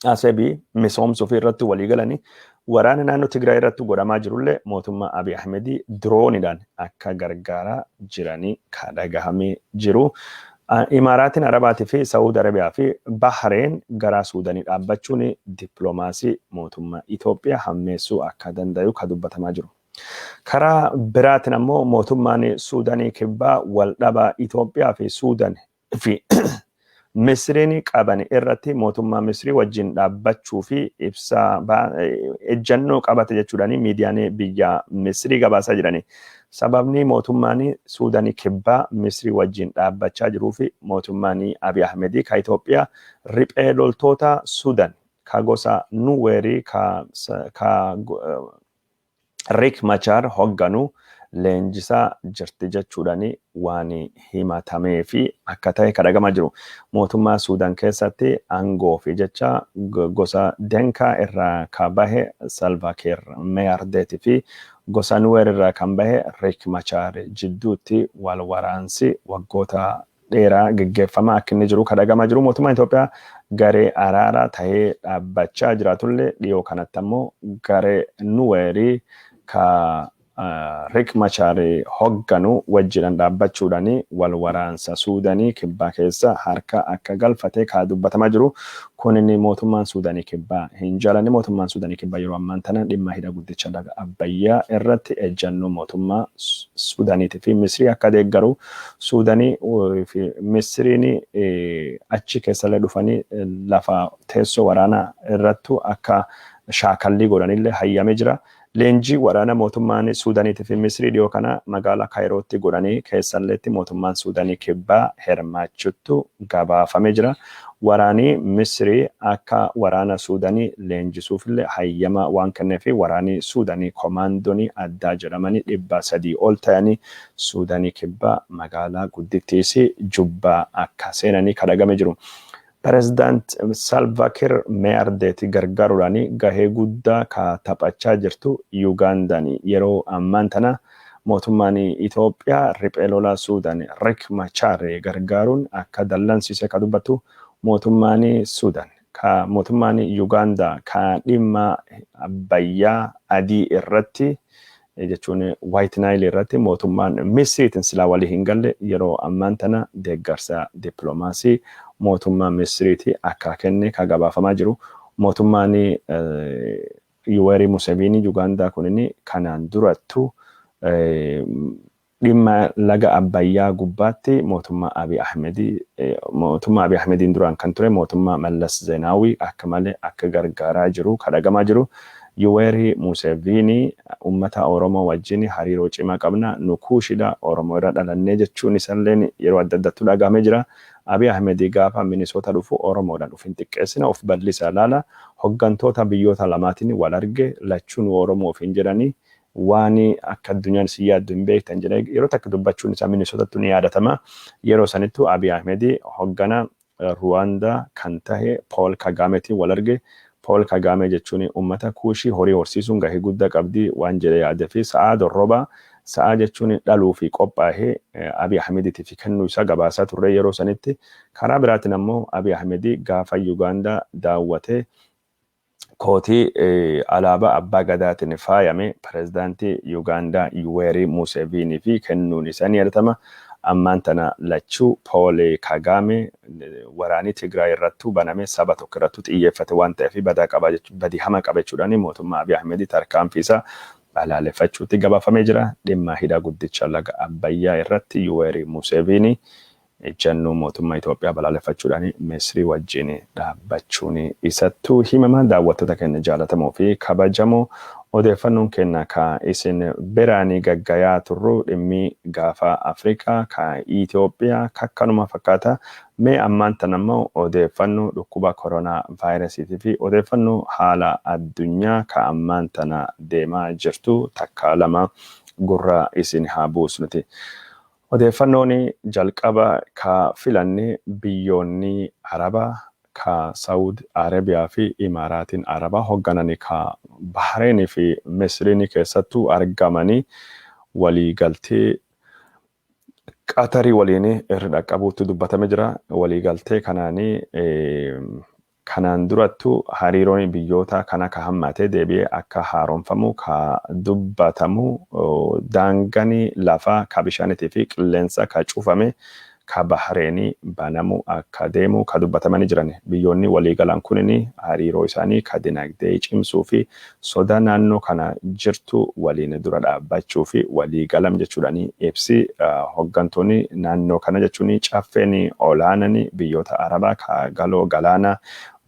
Speaker 1: Asebii misoomsuu fi irratti walii galanii, waraana naannoo Tigraay irratti godhamaa jirullee mootummaa Abiy Ahmedii dirooniidhaan akka gargaaraa jiranii ka dhagahamee jiru. Imaaraatiin Arabaatii fi Saawud Arabiyaa fi Bahareen gara Suudanii dhaabbachuun dippiloomaasii mootummaa Itoophiyaa hammeessuu akka danda'u ka dubbatamaa jiru. Karaa biraatiin ammoo mootummaan Suudanii Kibbaa waldhabaa Itoophiyaa fi Suudan fi Misriin qaban irratti mootummaa Misrii wajjin dhaabbachuu fi ibsa ejjannoo qabate jechuudhaan miidiyaan biyya Misrii gabaasaa jirani. Sababni mootummaan Suudanii Kibbaa Misrii wajjin dhaabbachaa jiruu fi mootummaan Abiy Ahmedii ka Itoophiyaa riphee loltoota Suudan ka gosa Nuweerii ka Riek Machar hogganu leenjisaa jirti jechuudhaan waan himatamee fi akka ta'e kan dhagamaa jiru. Mootummaa Suudaan keessatti aangoo fi jecha gosa Denkaa irraa ka bahe Salva Kiir Mayardeetii fi gosa Nuweer irraa kan bahe Riek Machar jidduutti wal waraansi waggoota dheeraa geggeeffamaa akka inni jiru kan dhagamaa jiru. Mootummaan Itoophiyaa garee araaraa tahee dhaabbachaa jiraatullee, dhiyoo kanatti ammoo garee Nuweerii ka Riek Machar hogganu wajjinan dhaabbachuudhaan wal waraansa Suudanii Kibbaa keessa harka akka galfate ka dubbatamaa jiru. Kunin mootummaan Suudanii Kibbaa hin jaalanne. Mootummaan Suudanii Kibbaa yeroo ammaan tana dhimma hidha guddicha laga Abbayyaa irratti ejjannoo mootummaa Suudaniitii fi Misrii akka deeggaru, Suudanii fi Misriin achi keessallee dhufanii lafa teessoo waraanaa irrattu akka shaakallii godhanillee hayyamee jira. Leenjii waraana mootummaan Suudaniitii fi Misrii dhiyoo kana magaalaa Kaayirootti godhanii keessalleetti mootummaan Suudanii Kibbaa hirmaachuttu gabaafamee jira. Waraanii Misrii akka waraana Suudanii leenjisuufillee hayyama waan kenneef, waraanii Suudanii komaandoonii addaa jedhamanii 300 ol ta'anii Suudanii Kibbaa magaalaa guddittiis Jubbaa akka seenanii kadhagame jiru. Pireezidaant Salva Kiir Mayardeeti gargaaruudhaan gahee guddaa ka taphachaa jirtu Yugaandaan yeroo ammaan tana mootummaan Itoophiyaa riphee lolaa Suudaan Riek Machar gargaaruun akka dallansiise ka dubbattu mootummaan Suudaan ka mootummaan Yugaandaa ka dhimma Abbayyaa Adii irratti, jechuun White Nile irratti, mootummaan Misriitiin silaa walii hin galle, yeroo ammaan tana deeggarsa dippiloomaasii mootummaa Misriiti akka kenne ka gabaafamaa jiru. Mootummaan Yuwerii Museveni Yugaandaa kunin kanaan durattu dhimma laga Abbayyaa gubbaatti mootummaa Abiy Ahmediin duraan kan ture mootummaa Mallas Zeenaawii akka malee akka gargaaraa jiru kadhagamaa jiru. Yuwerii Museveni uummata Oromoo wajjin hariiroo cimaa qabna, nu Kuushidha, Oromoo irra dhalannee jechuun isalleen yeroo adda addaatti dhagahamee jira. Abiy Ahmed gaafa Minisoota dhufu Oromoodhaan of hin xiqqeessina, of bal'isa laala. Hoggantoota biyyoota lamaatiin wal arge, lachuun Oromoo of hin jedhanii, waan akka addunyaan si yaaddu hin beektan jedhee yeroo takka dubbachuun isaa Minisootatti ni yaadatama. Yeroo sanittu Abiy Ahmed hoggana Ruwaandaa kan tahe Paul Kagameetiin wal arge. Paul Kagame jechuun uummata Kuushii horii horsiisuun gahee guddaa qabdi waan jedhee yaadee fi sa'aa dorrobaa, sa'aa jechuun dhaluu fi qophaa'ee Abiy Ahmediitiif kennuu isaa gabaasaa turre yeroo sanitti. Karaa biraatiin ammoo Abiy Ahmed gaafa Yugaandaa daawwatee kootii alaabaa abbaa gadaatiin faayame pireezidaantii Yugaandaa Yuweerii Museviinii fi kennuun isaa ni yaadatama. Ammaan tana lachuu Paul Kagame waraanii Tigraay irrattuu baname saba tokko irrattuu xiyyeeffate waan ta'eef badaa qaba, badii hama qaba jechuudhaan mootummaa Abiy Ahmed tarkaanfii isaa balaaleffachuutti gabaafamee jira. Dhimma hidha guddicha laga Abbayyaa irratti Yuweerii Museviinii Ejjannoo mootummaa Itoophiyaa balaaleffachuudhaan Misrii wajjin dhaabbachuun isattuu himama. Daawwattoota keenya jaalatamoo fi kabajamoo, odeeffannoon keenya ka isin biraanii gaggayaa turru dhimmi gaafa Afrikaa ka Itoophiyaa kakkanuma fakkaata. Mee ammaan tan ammoo odeeffannoo dhukkuba koronaa vaayirasiitii fi odeeffannoo haala addunyaa ka ammaan tana deemaa jirtu takka lama gurra isin haa buusnuti. Odeeffannoon jalqaba ka filanne biyyoonni Arabaa ka Saawud Arabiyaa fi Imaaraatiin Arabaa hoogganan, ka Bahareenii fi Misriin keessattuu argamanii, waliigaltee Qatarii waliin irra dhaqqabuutti dubbatame jira. Waliigaltee kanaanii kanaan durattu hariiroon biyyoota kana ka hammate deebi'ee akka haaromfamu ka dubbatamu, daanganii lafaa ka bishaaniitii fi qilleensa ka cufame ka Bahareenii banamu akka deemu ka dubbatamanii jiran. Biyyoonni waliigalan kunin hariiroo isaanii ka dinagdee cimsuu fi soda naannoo kana jirtu waliin dura dhaabbachuu fi waliigalam jechuudhaan ibsi hooggantoonni naannoo kana, jechuun caffeen olaanaan biyyoota Arabaa ka galoo galaanaa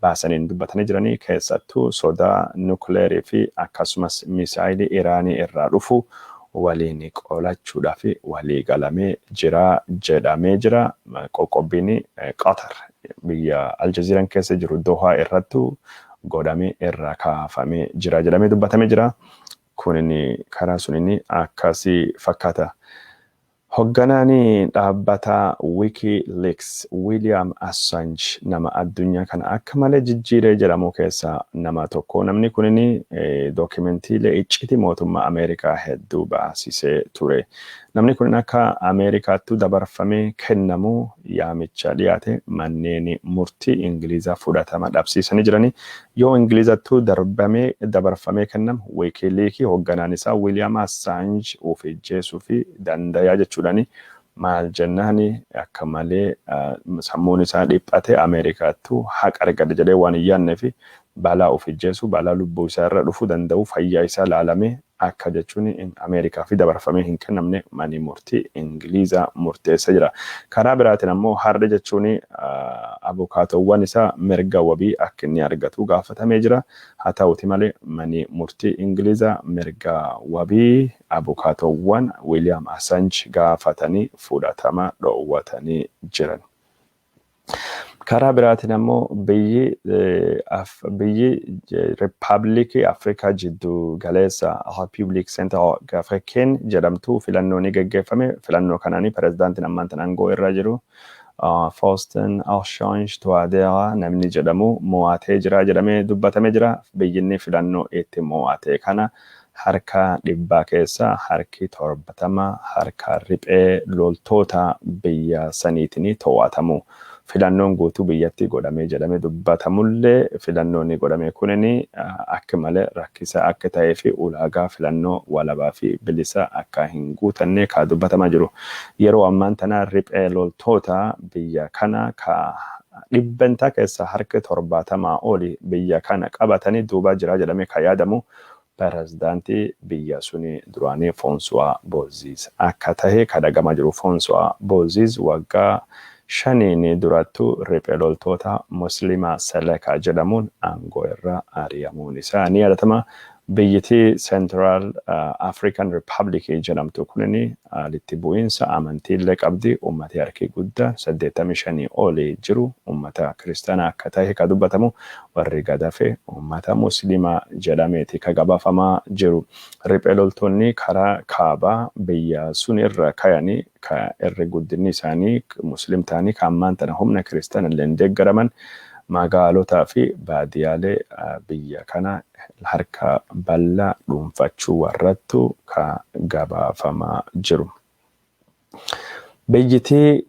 Speaker 1: baasaniin dubbatanii jiranii. Keessattuu sodaa nukleerii fi akkasumas misaayilii Iraanii irraa dhufu waliin qolachuudhaaf waliigalamee jira jedhamee jira. Qoqqobbiin Qatar biyya Aljaziiraan keessa jiru Dohaa irrattu godhamee irraa kaafamee jira jedhamee dubbatamee jira. Kunin karaa suniin akkasii fakkaata. Hoogganaan dhaabbata WikiLeaks William Assange nama addunyaa kana akka malee jijjiiree jedhamu keessaa nama tokko. Namni kunin dookumentiilee iccitii mootummaa Ameerikaa hedduu baasisee ture. Namni kun akka Ameerikaattu dabarfamee kennamu yaamicha dhiyaate manneen murtii Ingilizaa fudhatama dhabsiisanii jirani. Yoo Ingilizattuu darbamee dabarfamee kennamu, WikiLeaks hoogganaan isaa William Assange of ajjeesuu fi dandayaa jechuudhaani, maal jennaani, akka malee sammuun isaa dhiphate, Ameerikaattuu haqa argate jedhee waan hin yaadnee fi balaa of ajjeesuu, balaa lubbuu isaa irra dhufuu danda'u, fayyaa isaa laalamee akka jechuun Ameerikaa fi dabarfamee hin kennamne manni murtii Ingilizaa murteessa jira. Karaa biraatiin ammoo har'a jechuun abukaatowwan isaa mirga wabii akka inni argatu gaafatamee jira. Haa ta'uti malee manni murtii Ingilizaa mirga wabii abukaatowwan William Assange gaafatanii fudhatama dhoowwatanii jiran. Karaa biraatiin ammoo biyyi Riippaabilikii Afrikaa Jiddu Galeessa, République Centrafricaine jedhamtu, filannoo ni geggeeffame. Filannoo kanaanii pirezidaantiin ammaan tan aangoo irra jiru Faustin Archange Touadera namni jedhamu mo'atee jira jedhamee dubbatamee jira. Biyyinni filannoo itti mo'ate kana harka 100 keessa harki 70 harka riphee loltoota biyya saniitiin to'atamu. Filannoon guutuu biyyatti godhamee jedhamee dubbatamullee, filannoon godhame kunin akka malee rakkisaa akka ta'ee fi ulaagaa filannoo walabaa fi bilisa akka hin guutanne ka dubbatamaa jiru. Yeroo ammaan tana riphee loltoota biyya kana ka dhibbantaa keessa harki 70 oli biyya kana qabatanii duuba jira jedhamee ka yaadamu pirezidaantii biyya suni duraanii François Bozize akka tahe ka dhagamaa jiru. François Bozize waggaa 5n durattu riphee loltoota Musliimaa Selekaa jedhamuun aangoo irra ari'amuun isaa ni yaadatama. Biyyittii Central African Republic jedhamtu kunin walitti bu'iinsa amantiillee qabdi. Uummati harki guddaa 85 olii jiru uummata kiristaanaa akka tahe ka dubbatamu, warri gadafe uummata Musliimaa jedhameeti ka gabaafamaa jiru. Riphee loltoonni karaa kaabaa biyya sun irra kayanii ka irri guddinni isaanii Musliim ta'anii, ka ammaan tana humna kiristaana illee deeggaraman, magaalotaa fi baadiyyaalee biyya kana harka bal'aa dhuunfachuu warrattu ka gabaafamaa jiru. Biyyittii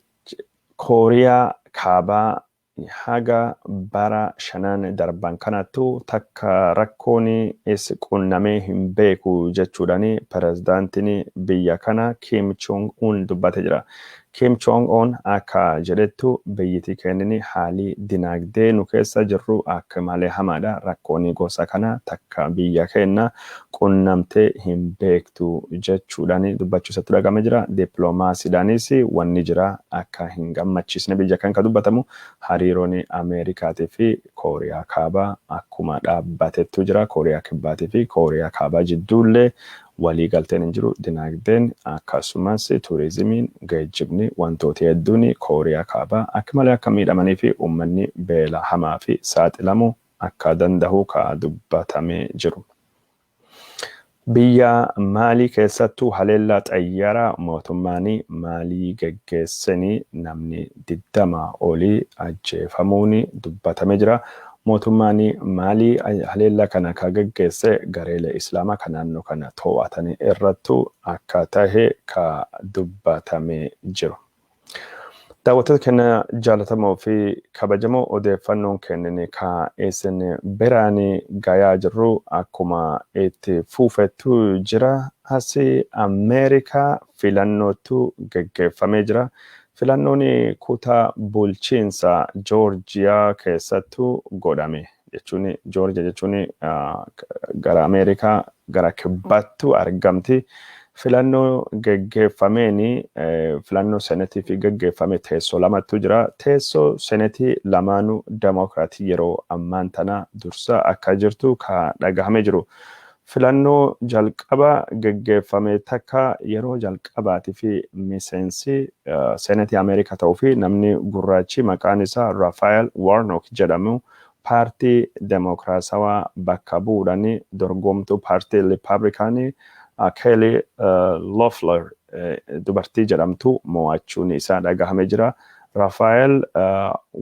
Speaker 1: Kooriyaa Kaabaa haga bara 5n darban kanattu takka rakkoon is qunnamee hin beeku jechuudhaan pirezidaantiin biyya kana Kim Jong Un dubbate jira. Kim Jong Un akka jedhettu biyyittii kennini haalii dinagdee nu keessa jirru akka malee hamaadha. Rakkoon gosa kana takka biyya keenya qunnamtee hin beektu jechuudhaan dubbachuu isatti dhagahame jira. Dippiloomaasiidhaanis wanni jira akka hin gammachiisne biyya kan ka dubbatamu hariiroon Ameerikaatii fi Kooriyaa Kaabaa akkuma dhaabbatettu jira. Kooriyaa Kibbaatii fi Kooriyaa Kaabaa jidduullee walii galteen hin jiru. Dinagdeen akkasumas turizimiin, geejjibni, wantooti hedduun Kooriyaa Kaabaa akka malee akka miidhamanii fi uummanni beela hamaa fi saaxilamuu akka danda'u ka dubbatamee jiru. Biyya Maalii keessattuu haleellaa xayyaaraa mootummaan Maalii geggeessanii namni 20 olii ajjeefamuun dubbatamee jira. Mootummaan Maalii haleellaa kana ka geggeesse gareelee Islaamaa kan naannoo kana to'atanii irrattu akka tahe ka dubbatamee jiru. Daawwattoota keenya jaallatamoo fi kabajamoo, odeeffannoon kennine ka isin biraan gayaa jirru akkuma itti fuufettu jira. Asii Ameerikaa filannootu geggeeffamee jira. Filannoon kutaa bulchiinsa Joorjiyaa keessattu godhame. Jechuun Joorjiyaa jechuun gara Ameerikaa gara kibbaattu argamti. Filannoo geggeeffameen, filannoo senetii fi geggeeffame, teessoo lamatu jira. Teessoo senetii lamaanuu Demokiraatii yeroo ammaan tana dursa akka jirtu ka dhagahamee jiru. Filannoo jalqaba geggeeffame takka yeroo jalqabaatii fi miseensi senetii Ameerikaa ta'uu fi namni gurraachi maqaan isaa Rafael Warnock jedhamu paartii Demokiraasawaa bakka bu'uudhaan dorgomtuu paartii Riippaabilikaanii Kelly Loeffler dubartii jedhamtu mo'achuun isaa dhagahamee jira. Rafael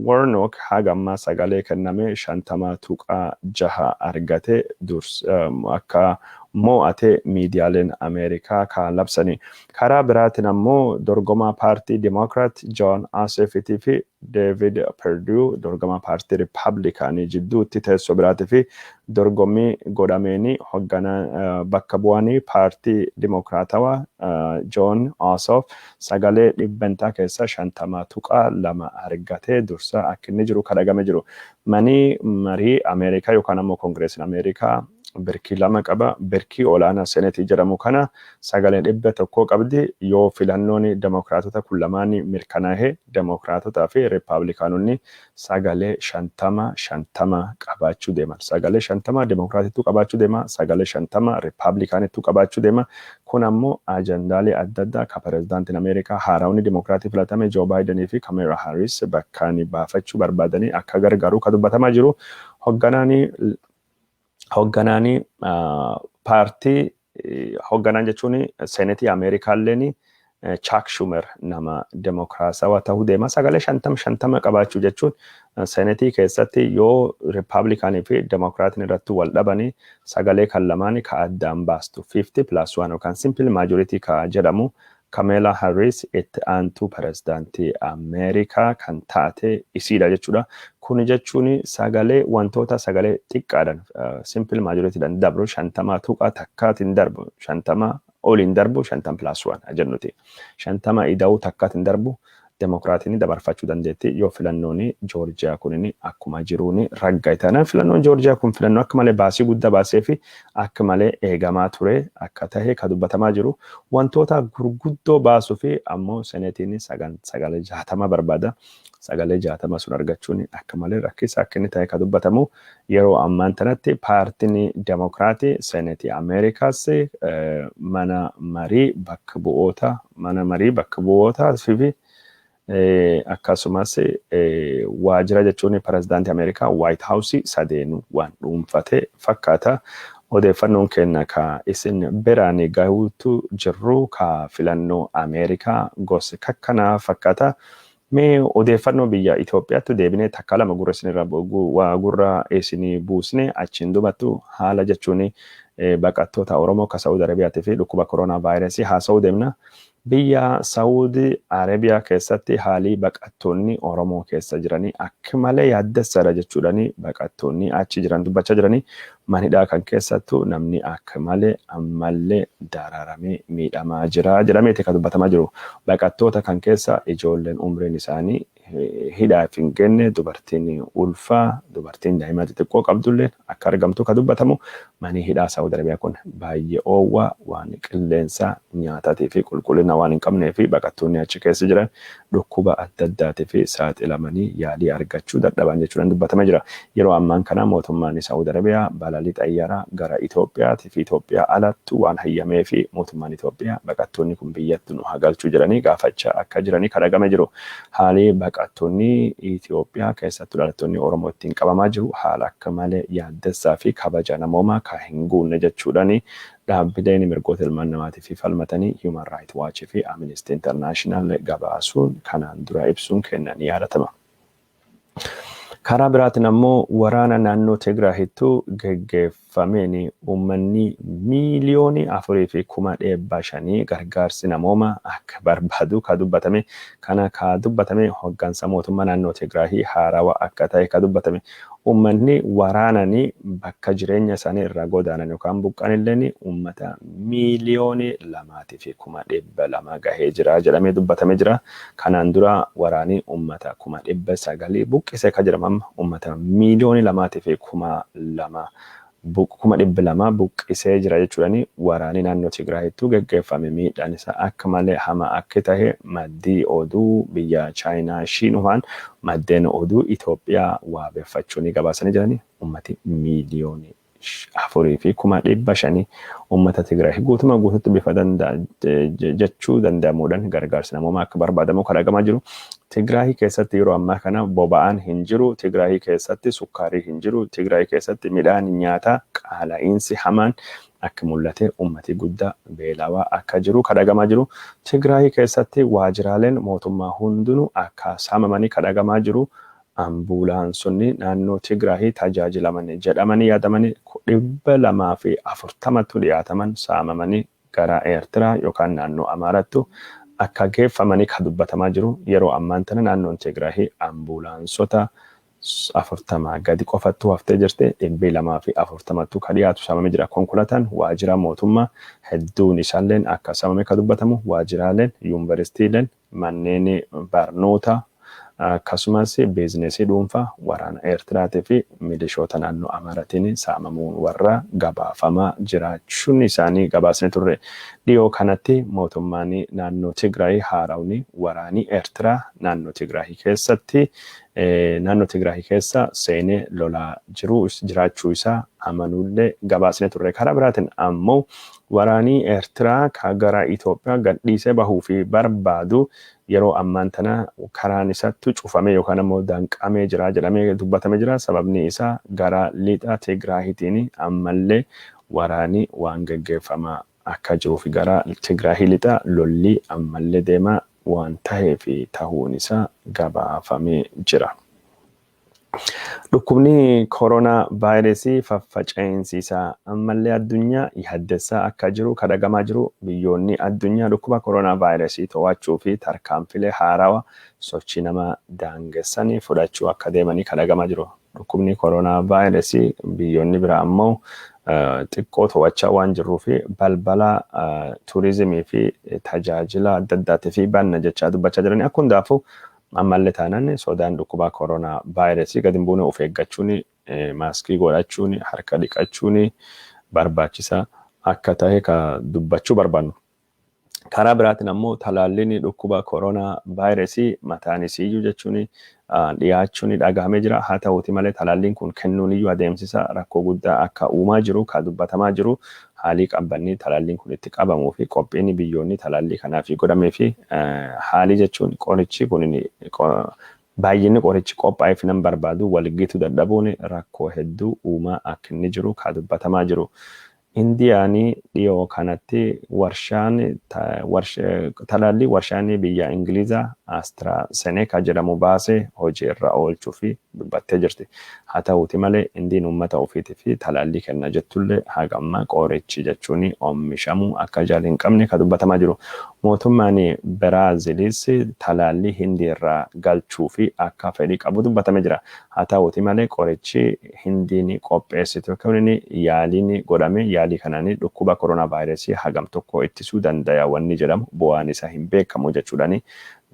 Speaker 1: Warnock haga ammaa sagalee kenname 50.6 argate akka mo'ate miidiyaaleen Ameerikaa ka labsani. Karaa biraatiin ammoo dorgomaa paartii Democrat Jon Ossofitii fi David Perdue dorgomaa paartii Riippaabilikaanii jidduutti teessoo biraatii fi dorgommii godhameeni hoogganaa bakka bu'anii paartii Dimokiraatawaa Jon Ossof sagalee dhibbantaa keessa 50.2 argatee dursa akka inni jiru kadhagame jiru. Manii marii Ameerikaa yookaan ammoo Koongireesiin Ameerikaa birkii lama qaba. Birkii olaanaa senetii jedhamu kana sagalee 100 qabdi. Yoo filannoon Demokiraatota kun lamaan mirkanaa'e, Demokiraatotaa fi Riippaabilikaanonni sagalee 50 50 qabaachuu deeman. Sagalee 50 Demokiraatittuu qabaachuu deema. Sagalee 50 Riippaabilikaanittuu qabaachuu deema. Kun ammoo ajandaalee adda addaa ka pirezidaantiin Ameerikaa haarawni Demokiraatii filatame Joo Baayidenii fi Kameera Haaris bakkaan baafachuu barbaadanii akka gargaaru ka dubbatamaa jiru. Hoogganaanii paartii, hoogganaan jechuun seenetii Ameerikaalleen Chuck Schumer nama demokiraasawaa ta'uu deema. Sagalee 50 50 qabaachuu jechuun seenetii keessatti yoo Riippaabilikaanii fi Demokiraatiin irratti wal dhabanii sagalee kan lamaanii ka addaan baastu 50 plus 1 yookaan simple majority ka jedhamu Kamala Harris itti aantuu pirezidaantii Ameerikaa kan taate isiidha jechuudha. Kuni jechuun sagalee wantoota sagalee xiqqaadhaan simple majorityidhaan dabru 50.1tiin darbu, 50 oliin darbu, 50 plus 1 jennuti. 50 ida'uu takkaatiin darbu Demokiraatiin dabarfachuu dandeetti yoo filannoon Joorjiyaa kunin akkuma jiruun ragga'e. Taanaan filannoon Joorjiyaa kun filannoo akka malee baasii guddaa baasee fi akka malee eegamaa ture akka tahe ka dubbatamaa jiru. Wantoota gurguddoo baasuu fi ammoo senetiin sagalee 60 barbaada. Sagalee 60 sun argachuun akka malee rakkisaa akka inni ta'e ka dubbatamu. Yeroo ammaan tanatti paartiin Demokiraatii senetii Ameerikaas mana marii bakka bu'oota mana marii bakka bu'oota fi akkasumas waajjira jechuun pirezidaantii Ameerikaa White House sadeenuu waan dhuunfate fakkaata. Odeeffannoon keenya ka isin biraan gahuutu jirru ka filannoo Ameerikaa gosa kakkanaa fakkaata. Mee odeeffannoo biyya Itoophiyaatti deebinee takka lama gurra isinirra gurra isinii buusne, achiin dubattu haala jechuun baqattoota Oromoo ka Saa'ud Arabiyaatii fi dhukkuba koronaa vaayirasii haasa'uu deemna. Biyya Saawudii Arabiyaa keessatti haalii baqattoonni Oromoo keessa jiranii akka malee yaaddessaadha jechuudhaan baqattoonni achi jiran dubbachaa jiranii. Manhidhaa kan keessattuu namni akka malee ammallee dararamee miidhamaa jira jedhameeti kan dubbatamaa jiru. Baqattoota kan keessa ijoolleen umriin isaanii hidhaaf hin genne, dubartiin ulfaa, dubartiin daa'ima xixiqqoo qabdullee akka argamtu kan dubbatamu. Manni hidhaa Saawud Arabiyaa kun baay'ee oowwaa waan qilleensaa, nyaataatii fi qulqullina waan hin qabnee fi baqattoonni achi keessa jiran dhukkuba adda addaatii fi saaxilamanii yaalii argachuu dadhaban jechuudhaan dubbatamee jira. Yeroo ammaan kana mootummaan Saawud Arabiyaa balalii xayyaaraa gara Itoophiyaatii fi Itoophiyaa alattu waan hayyamee fi mootummaan Itoophiyaa baqattoonni kun biyyatti nu haa galchuu jedhanii gaafachaa akka jiranii kan dhagame jiru. Haalli baqattoonni Itoophiyaa, keessattuu dhalattoonni Oromoo, ittiin qabamaa jiru haala akka malee yaaddessaa fi kabaja namoomaa kan hin guunne jechuudhaan dhaabbileen mirgoota ilmaan namaatii fi falmatanii Human Rights Watch fi Amnesty International gabaasuun kanaan dura ibsuun kennan ni yaadatama. Karaa biraatiin ammoo waraana naannoo Tigraahittuu geggeeffameen uummanni 4,500,000 gargaarsi namooma akka barbaadu ka dubbatame. Kana ka dubbatame hoggansa mootummaa naannoo Tigraahii haarawaa akka ta'e ka dubbatame. Uummanni waraananii bakka jireenya isaanii irraa godaanan yookaan buqqaan illee uummata 2,200,000 gahee jira jedhamee dubbatamee jira. Kanaan dura waraanii uummata 900,000 buqqisee ka jedhamu amma uummata 2,200,000 buqqisee jira jechuudhaan waraanii naannoo Tigraahittuu geggeeffame miidhaan isaa akka malee hamaa akka ta'e maddii oduu biyya Chaayinaa Shiinuwaan maddeen oduu Itoophiyaa waabeeffachuun gabaasanii jiranii. Uummati 4,500,000 uummata Tigraay guutuma guututti bifa jechuu danda'amuudhaan gargaarsi namoomaa akka barbaadamu kan argamaa jiru. Tigraay keessatti yeroo ammaa kana boba'aan hin jiru. Tigraay keessatti sukkaarii hin jiru. Tigraay keessatti midhaan nyaataa qaala'iinsi hamaan akka mul'ate uummati guddaa beelawaa akka jiru kan dhagamaa jiru. Tigraay keessatti waajjiraaleen mootummaa hundinuu akka saamamanii kan dhagamaa jiru. Ambuulaansonni naannoo Tigraay tajaajilaman jedhamanii yaadamanii 240tti dhiyaataman saamamanii gara Eertiraa yookaan naannoo Amaarattu akka geeffamanii kan dubbatamaa jiru. Yeroo ammaan tana naannoon Tigraay ambuulaansota 40 gadi qofattu haftee jirti. 240ttu kan dhiyaatu saamamee jira. Konkolaataan waajjira mootummaa hedduun isaalleen akka saamame kan dubbatamu, waajjiraaleen, yuunivarsiitiileen, manneen barnoota, akkasumas biizinesii dhuunfaa waraana Eertiraatii fi milishoota naannoo Amaaratiin saamamuun warra gabaafamaa jiraachuun isaanii gabaasni turre. Dhiyoo kanatti mootummaan naannoo Tigraay haarawni waraanii Eertiraa naannoo Tigraay keessatti naannoo Tigraay keessa seenee lolaa jiru jiraachuu isaa amanuullee gabaasni turre. Karaa biraatiin ammoo waraanii Eertiraa ka gara Itoophiyaa gadhiisee bahuu fi barbaadu yeroo ammaan tana karaan isattu cufamee yookaan ammoo danqamee jira jedhamee dubbatamee jira. Sababni isaa gara lixa Tigraahitiin ammallee waraanii waan geggeeffamaa akka jiruu fi gara Tigraahii lixa lolli ammallee deemaa waan ta'eef ta'uun isaa gabaafamee jira. Dhukkubni koronaa vaayirasii faffaca'insi isaa ammallee addunyaa yaaddessaa akka jiru kan dhagamaa jiru. Biyyoonni addunyaa dhukkuba koronaa vaayirasii to'achuu fi tarkaanfilee haarawaa sochii nama daangessanii fudhachuu akka deemanii kan dhagamaa jiru. Dhukkubni koronaa vaayirasii biyyoonni biraa ammoo xiqqoo to'achaa waan jirruu fi balbala turizimii fi tajaajila adda addaatii fi banna jechaa dubbachaa jiranii. Akka hundaafuu ammallee taanaan sodaan dhukkuba koronaa vaayirasii gadi hin buune. Of eeggachuun, maaskii godhachuun, harka dhiqachuun barbaachisaa akka ta'e ka dubbachuu barbaannu. Karaa biraatiin ammoo talaalliin dhukkuba koronaa vaayirasii mataan isiiyyuu jechuun dhiyaachuun dhagahamee jira. Haa ta'uuti malee talaalliin kun kennuun iyyuu adeemsisa rakkoo guddaa akka uumaa jiru ka dubbatamaa jiru. Haalii qabbanni talaalliin kun itti qabamuu fi qophiin biyyoonni talaallii kanaaf godhamee fi haalii jechuun qorichi kun baay'inni qorichi qophaa'eef nan barbaadu walgitu dadhabuun rakkoo hedduu uumaa akka inni jiru ka dubbatamaa jiru. Indiyaan dhiyoo kanatti warshaan talaallii warshaan biyya Ingilizaa AstraZeneca jedhamu baasee hojii irra oolchuu fi dubbattee jirti. Haa ta'uuti malee, Indiin uummata ofiitii fi talaallii kenna jettullee, haga ammaa qorichi jechuun oomishamuu akka jaal hin qabne kan dubbatamaa jiru. Mootummaan Biraazilis talaallii Hindii irraa galchuu fi akka fedhii qabu dubbatamee jira. Haa ta'uuti malee, qorichi Hindiin qopheessitu kun yaaliin godhame, yaalii kanaan dhukkuba koronaa vaayirasii hagam tokko ittisuu danda'a wanni jedhamu bu'aan isaa hin beekamu jechuudhaani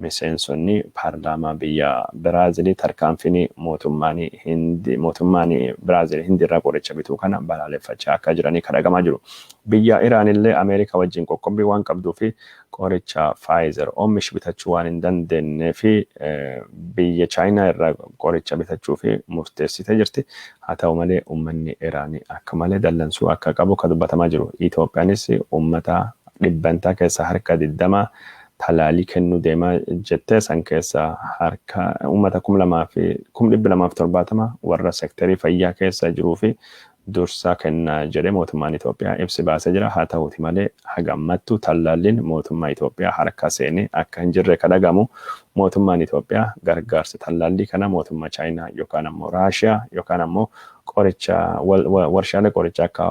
Speaker 1: miseensonni paarlaamaa biyya Biraazilii tarkaanfiin mootummaan Hindi mootummaan Biraazil Hindi irraa qoricha bituu kana balaaleffachaa akka jiranii kadhagamaa jiru. Biyya Iraan illee Ameerikaa wajjin qoqqobbii waan qabduu fi qoricha Pfizer oomish bitachuu waan hin dandeenyee fi biyya Chaayinaa irraa qoricha bitachuu fi murteessitee jirti. Haa ta'u malee, uummanni Iraan akka malee dallansuu akka qabu kan dubbatamaa jiru. Itoophiyaanis uummata dhibbantaa keessaa harka 20 talaalii kennuu deemaa jettee, san keessa harka uummata 2,270,000 warra sektarii fayyaa keessa jiruu fi dursa kennaa jedhee mootummaan Itoophiyaa ibsi baasee jira. Haa ta'uuti malee, haga ammattu tallaalliin mootummaa Itoophiyaa harka seenee akka hin jirre kan dhagamu. Mootummaan Itoophiyaa gargaarsa tallaallii kana mootummaa Chaayinaa yookaan ammoo Raashiyaa yookaan ammoo qoricha warshaalee qorichaa akka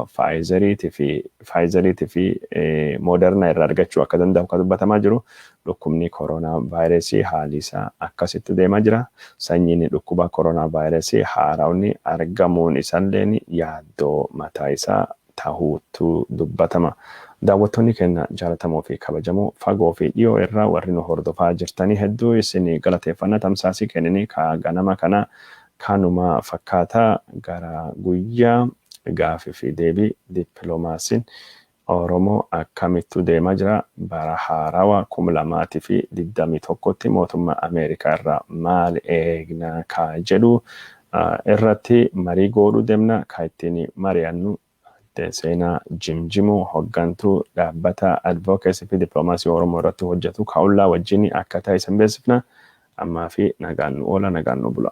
Speaker 1: Pfizeriitii fi Moderna irraa argachuu akka danda'u kan dubbatamaa jiru. Dhukkubni koronaa vaayirasii haalli isaa akkasitti deemaa jira. Sanyiin dhukkuba koronaa vaayirasii haarawni argamuun isaallee yaaddoo mataa isaa tahuutu dubbatama. Daawwattoonni keenya jaalatamoo fi kabajamoo, fagoo fi dhiyoo irraa warri nu hordofaa jirtanii, hedduu isin galateeffanna. Tamsaasii kennini ka ganama kana kanuma fakkaataa. Gara guyyaa gaafii fi deebii dippiloomaasiin Oromoo akkamittu deemaa jira, bara haarawaa 2021tti mootummaa Ameerikaa irraa maal eegna ka jedhu irratti marii godhuu deemna. Ka ittiin mari'annu Seenaa Jimjimoo, hoggantuu dhaabbata advocacy fi dippiloomaasii Oromoo irratti hojjetu Kaa'ullaa wajjin akka ta'e isin beeksifna. Ammaa fi nagaan nu oola, nagaan nu bula.